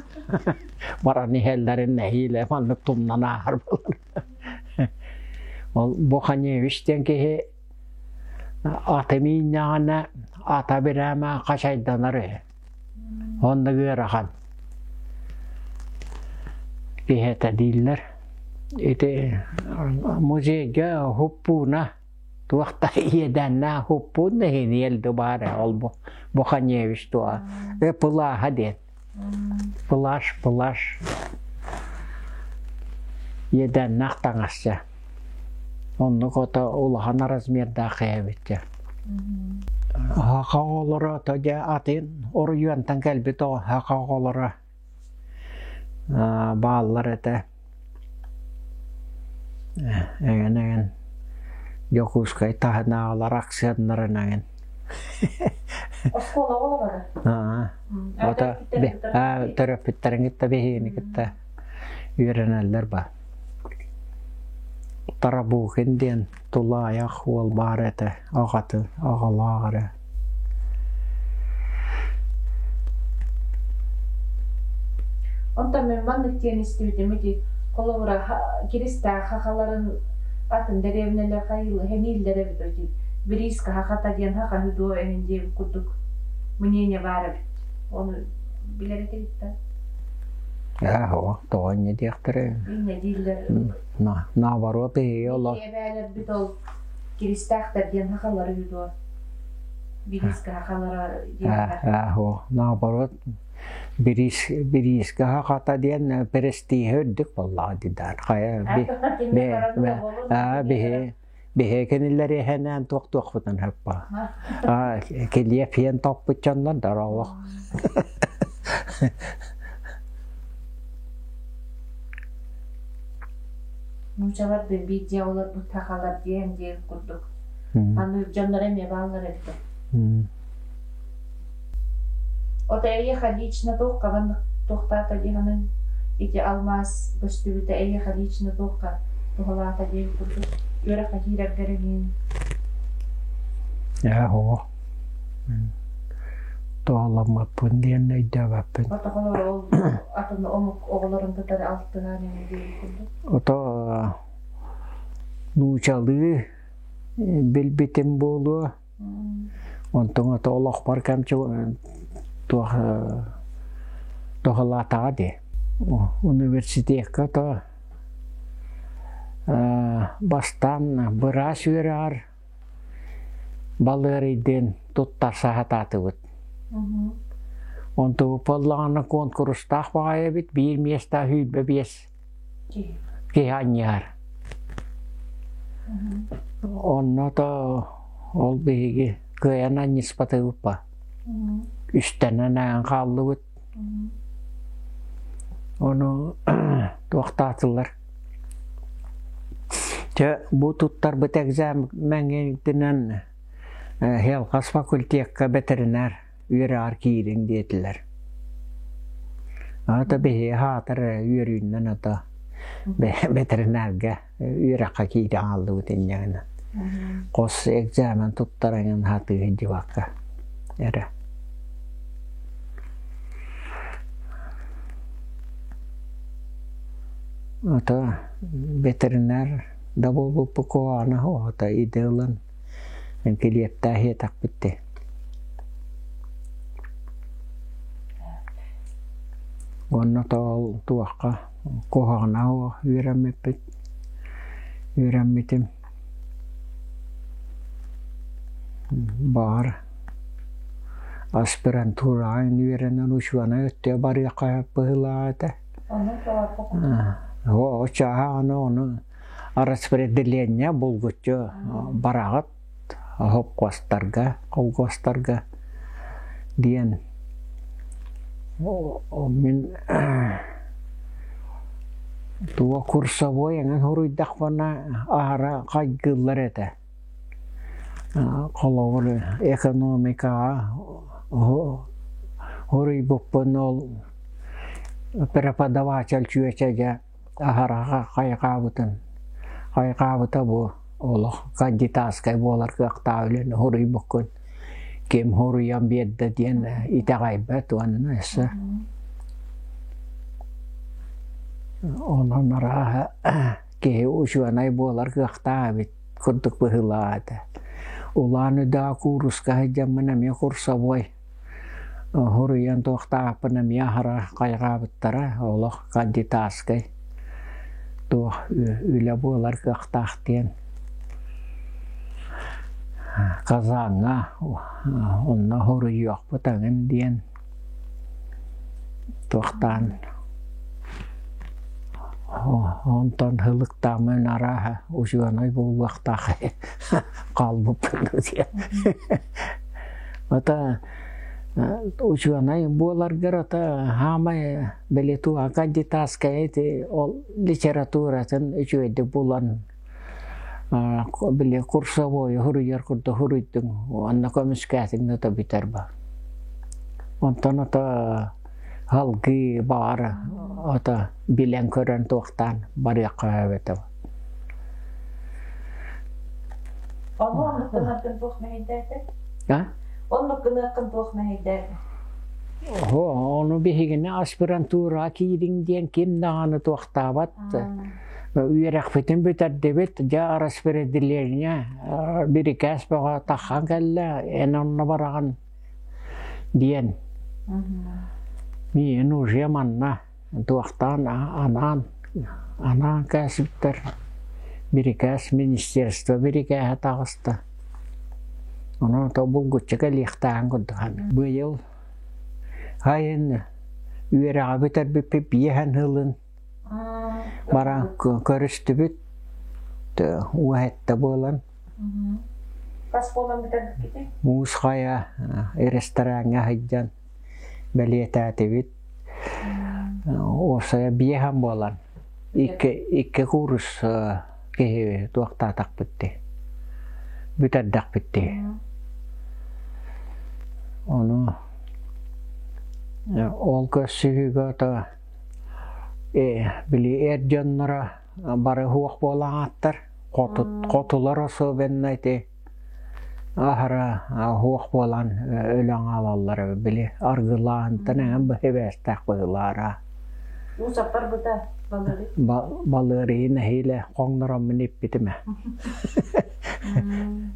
Speaker 1: баран иһэллэрин нэһиилэ маннык тумнан ааһар буолар. Ол Буханевич диэн киһи аты мииннэҕинэ ата бирээмэ хачайданар үһү. Онно ыарахан киһи этэ дииллэр. Ити музейга хуппууна туох да иэдээннээх хуппуун да иһин иэлди баар ээ ол Буханевич туоҕа пылааһа диэн пылаш пылаш иэдээннээх таҥасча оннук ото улахан размердаах эбит дьэ Саха оҕолоро то дьэ атын оройуонтан кэлбит саха оҕолоро бааллар этэ эҥин-эҥин Дьокуускай таһынааҕылар аксыаннарын эҥин
Speaker 2: Оскуола оҕолоро?
Speaker 1: Ото төрөппүттэрин кытта биһигини кытта үөрэнэллэр ба. Тарабукин диэн тулаайах уол баар этэ, аҕатын, аҕалаах эрэ.
Speaker 2: Онтон мин маннык диэн истибитим ити холобура Киристээх хахаларын атын дэриэбинэлэр хэнииллэр эбит ити бириискэ хахата диэн хахаһы дуо эҥин диэбит курдук мнение баар эбит. Ону билэр этигит да?
Speaker 1: Ээ, тоҕо инньэ диэхтэрэ.
Speaker 2: Инньэ дииллэр.
Speaker 1: Наоборот, эһиги олох
Speaker 2: Эбээлэрбит ол Киристээхтэр диэн хахалар үһү дуо? Бириискэ хахалара диэххэ.
Speaker 1: Ээ, наоборот, бириискэ хахата диэн престииһэ үрдүк буоллаҕа дии Хайа биһи биһи кинилэр иһэнээн туох-туохпутун хөппө. Килиэп иэн топпут дьоннор дороолох.
Speaker 2: Нуучалар да биир дьиэ олорбут сахалар диэн диэн курдук. Аны дьонноро эмиэ бааллар эбит. Ото эйиэхэ лично туохха маннык туохтаата диэхинин ити алмаас көстүбүтэ эйиэхэ лично туохха туһалаата диэн курдук үөрэххэ киирэргэр эҥин.
Speaker 1: Ээ, оҕо. Туһаламмаппын диэн өйдөөбөппүн.
Speaker 2: Ото ол атын омук оҕолорун кытары алтыһан эҥин диэн курдук.
Speaker 1: Ото нуучалыы билбитим буолуо. Онтон ото олохпор кэмчи туох туһалаатаҕа дии. Университекка то бастаан быраас үөрэҕэр балыарыйдыын туттарса сатаатыбыт. Онтубут буоллаҕына куонкурустаах баҕайы эбит, биир миэстэ 25 киһи анньыһар. Онно то ол биһиги кыайан анньыспатыбыппа. Үстэнэн аан хааллыбыт. Ону туохтаатылар. Чэ, бу туттарбыт экзаменҥитинэн Хелхас факультекка ветеринар үөрэҕэр киириҥ диэтилэр. Ата биһиги аһаатар үөрүүннэн ото ветеринарга үөрэххэ киирэн хааллыбыт инньэ гынан. Хос экзамен туттаран сатыы сылдьыбакка эрэ. Ото ветеринар да буолбуппут куһаҕана ото идэ ылан килиэптээх иэтэхпит дии. Уонна тоҕо туохха куһаҕана үөрэммиппит үөрэммитим баҕар аспирантураҕа үөрэнэн учуонай өттүгэр барыахха сөп быһыылаах этэ. Оо, чааһа аны ону распределение булгуччу бараҕыт хопкуостарга, холкуостарга диэн мин туга курсовой эҥин суруйдахпына аһара хайгыыллар этэ. Холобур, экономикаҕа Хоруйбуппун ол преподаватель чүөчэ дьэ аһара хайҕаабытын хайҕаабыта бу олох кандидатскай буолар кыахтаах үлэни хоруйбуккун ким хоруйан биэрдэ диэн итэҕэйбэт уонна өссө онон арааһа киһи учуонай буолар кыахтаах эбит курдук быһыылаах этэ. Улаан-Үдэҕэ кууруска сылдьаммын эмиэ курсовой хоруйан туохтаахпын эмиэ аһара хайҕаабыттара олох кандидатскай туох үлэ буолар кыахтаах диэн Казаҥҥа онно хоруйуохпут эҥин диэн туохтаан онтон һылыктааммын арааһа учуонай буолуохтаах хаалбыппын диэн Ата учуонай буоларгар ата хаамай били туга кандидатская ити ол литературатын үчүгэйдик булан били курсовой хуруйар курдук хуруйдуҥ онно көмүскээтиҥ да то бүтэр ба онтон ото халгыы баҕар ото билэн көрөн туохтаан барыахха эбэтэ.
Speaker 2: Ону оннук гынаргын туох мэһэйдээтэ?
Speaker 1: А?
Speaker 2: Оннук гыныаххын туох мэһэйдээтэ?
Speaker 1: Ону биһигини аспирантура киириҥ диэн ким даҕаны туохтаабат. Үөрэхпитин бүтэрдибит, дьэ распределение бирикээс бөҕө таххан кэллэ, эн онно бараҕын диэн. Миин уже манна туохтаан анаан анаан кээситтэр бирикээс министерство бирикээһэ таҕыста. Онон то булгуччу кэлиэхтээҕин курдук быйыл сайын үөрэҕи бүтэрбиппит биэһэн сылын баран көрүстүбүт уоһэтте буолан
Speaker 2: Хас буолан бүтэрбиккитий?
Speaker 1: Муус Хайа рестораҥҥа сылдьан бэлиэтээтибит. Уопсайа биэһэн буолан икки куурус киһи туохтаатахпыт дии бүтэрдэхпит дии. Ону ол көрсүһүүгэ ото били эр дьонноро бары суох буолан ааттар хотулар особенно ити Аһара суох буолан өлөн хаалаллара били аргылааһынтан эҥин быһыбээстээх быһыылаара.
Speaker 2: Уу саппарбыта балыырый?
Speaker 1: Балыырыйы нэһиилэ хоҥнороммун иппитим ээ.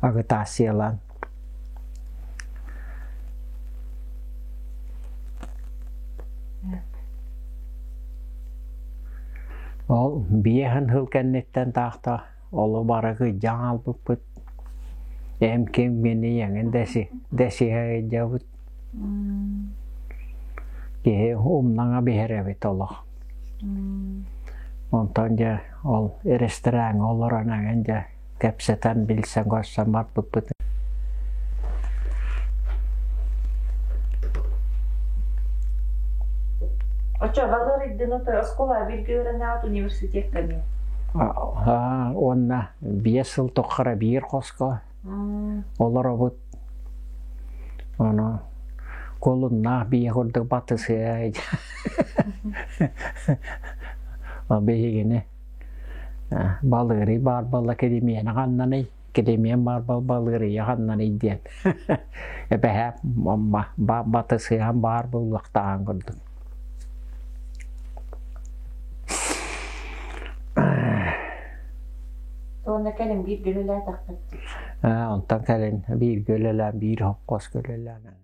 Speaker 1: Агытаассыйалаан. Ол биэһин сыл кэнниттэн таахта Олу бары кыдьаҥ албыппыт. Эм ким мини эҥин дэсиһэ ыдьабыт. Киһи умнаҥа биһэр эбит олох. Онтон дьэ ол рестораҥҥа олорон эҥин дьэ кэпсэтэн билсэн көрсөн барбыппыт.
Speaker 2: Оччо Валерий отой оскуола бииргэ үөрэнээт университекка эмиэ?
Speaker 1: Уонна 5 сыл тухары биир хоско олоробут. Ону кулуннаах бие курдук батысыа биһигини балыырый баар буолла килимиэнэ ханнаный килимиэн баар буол балыырыйа ханнаный диэн эбэһээп батысыһан баар буолуохтааҕын курдук.
Speaker 2: Уонна кэлин бииргэ үлэлээтэххит?
Speaker 1: Онтон кэлин бииргэ үлэлээн, биир хопхуоска үлэлээн.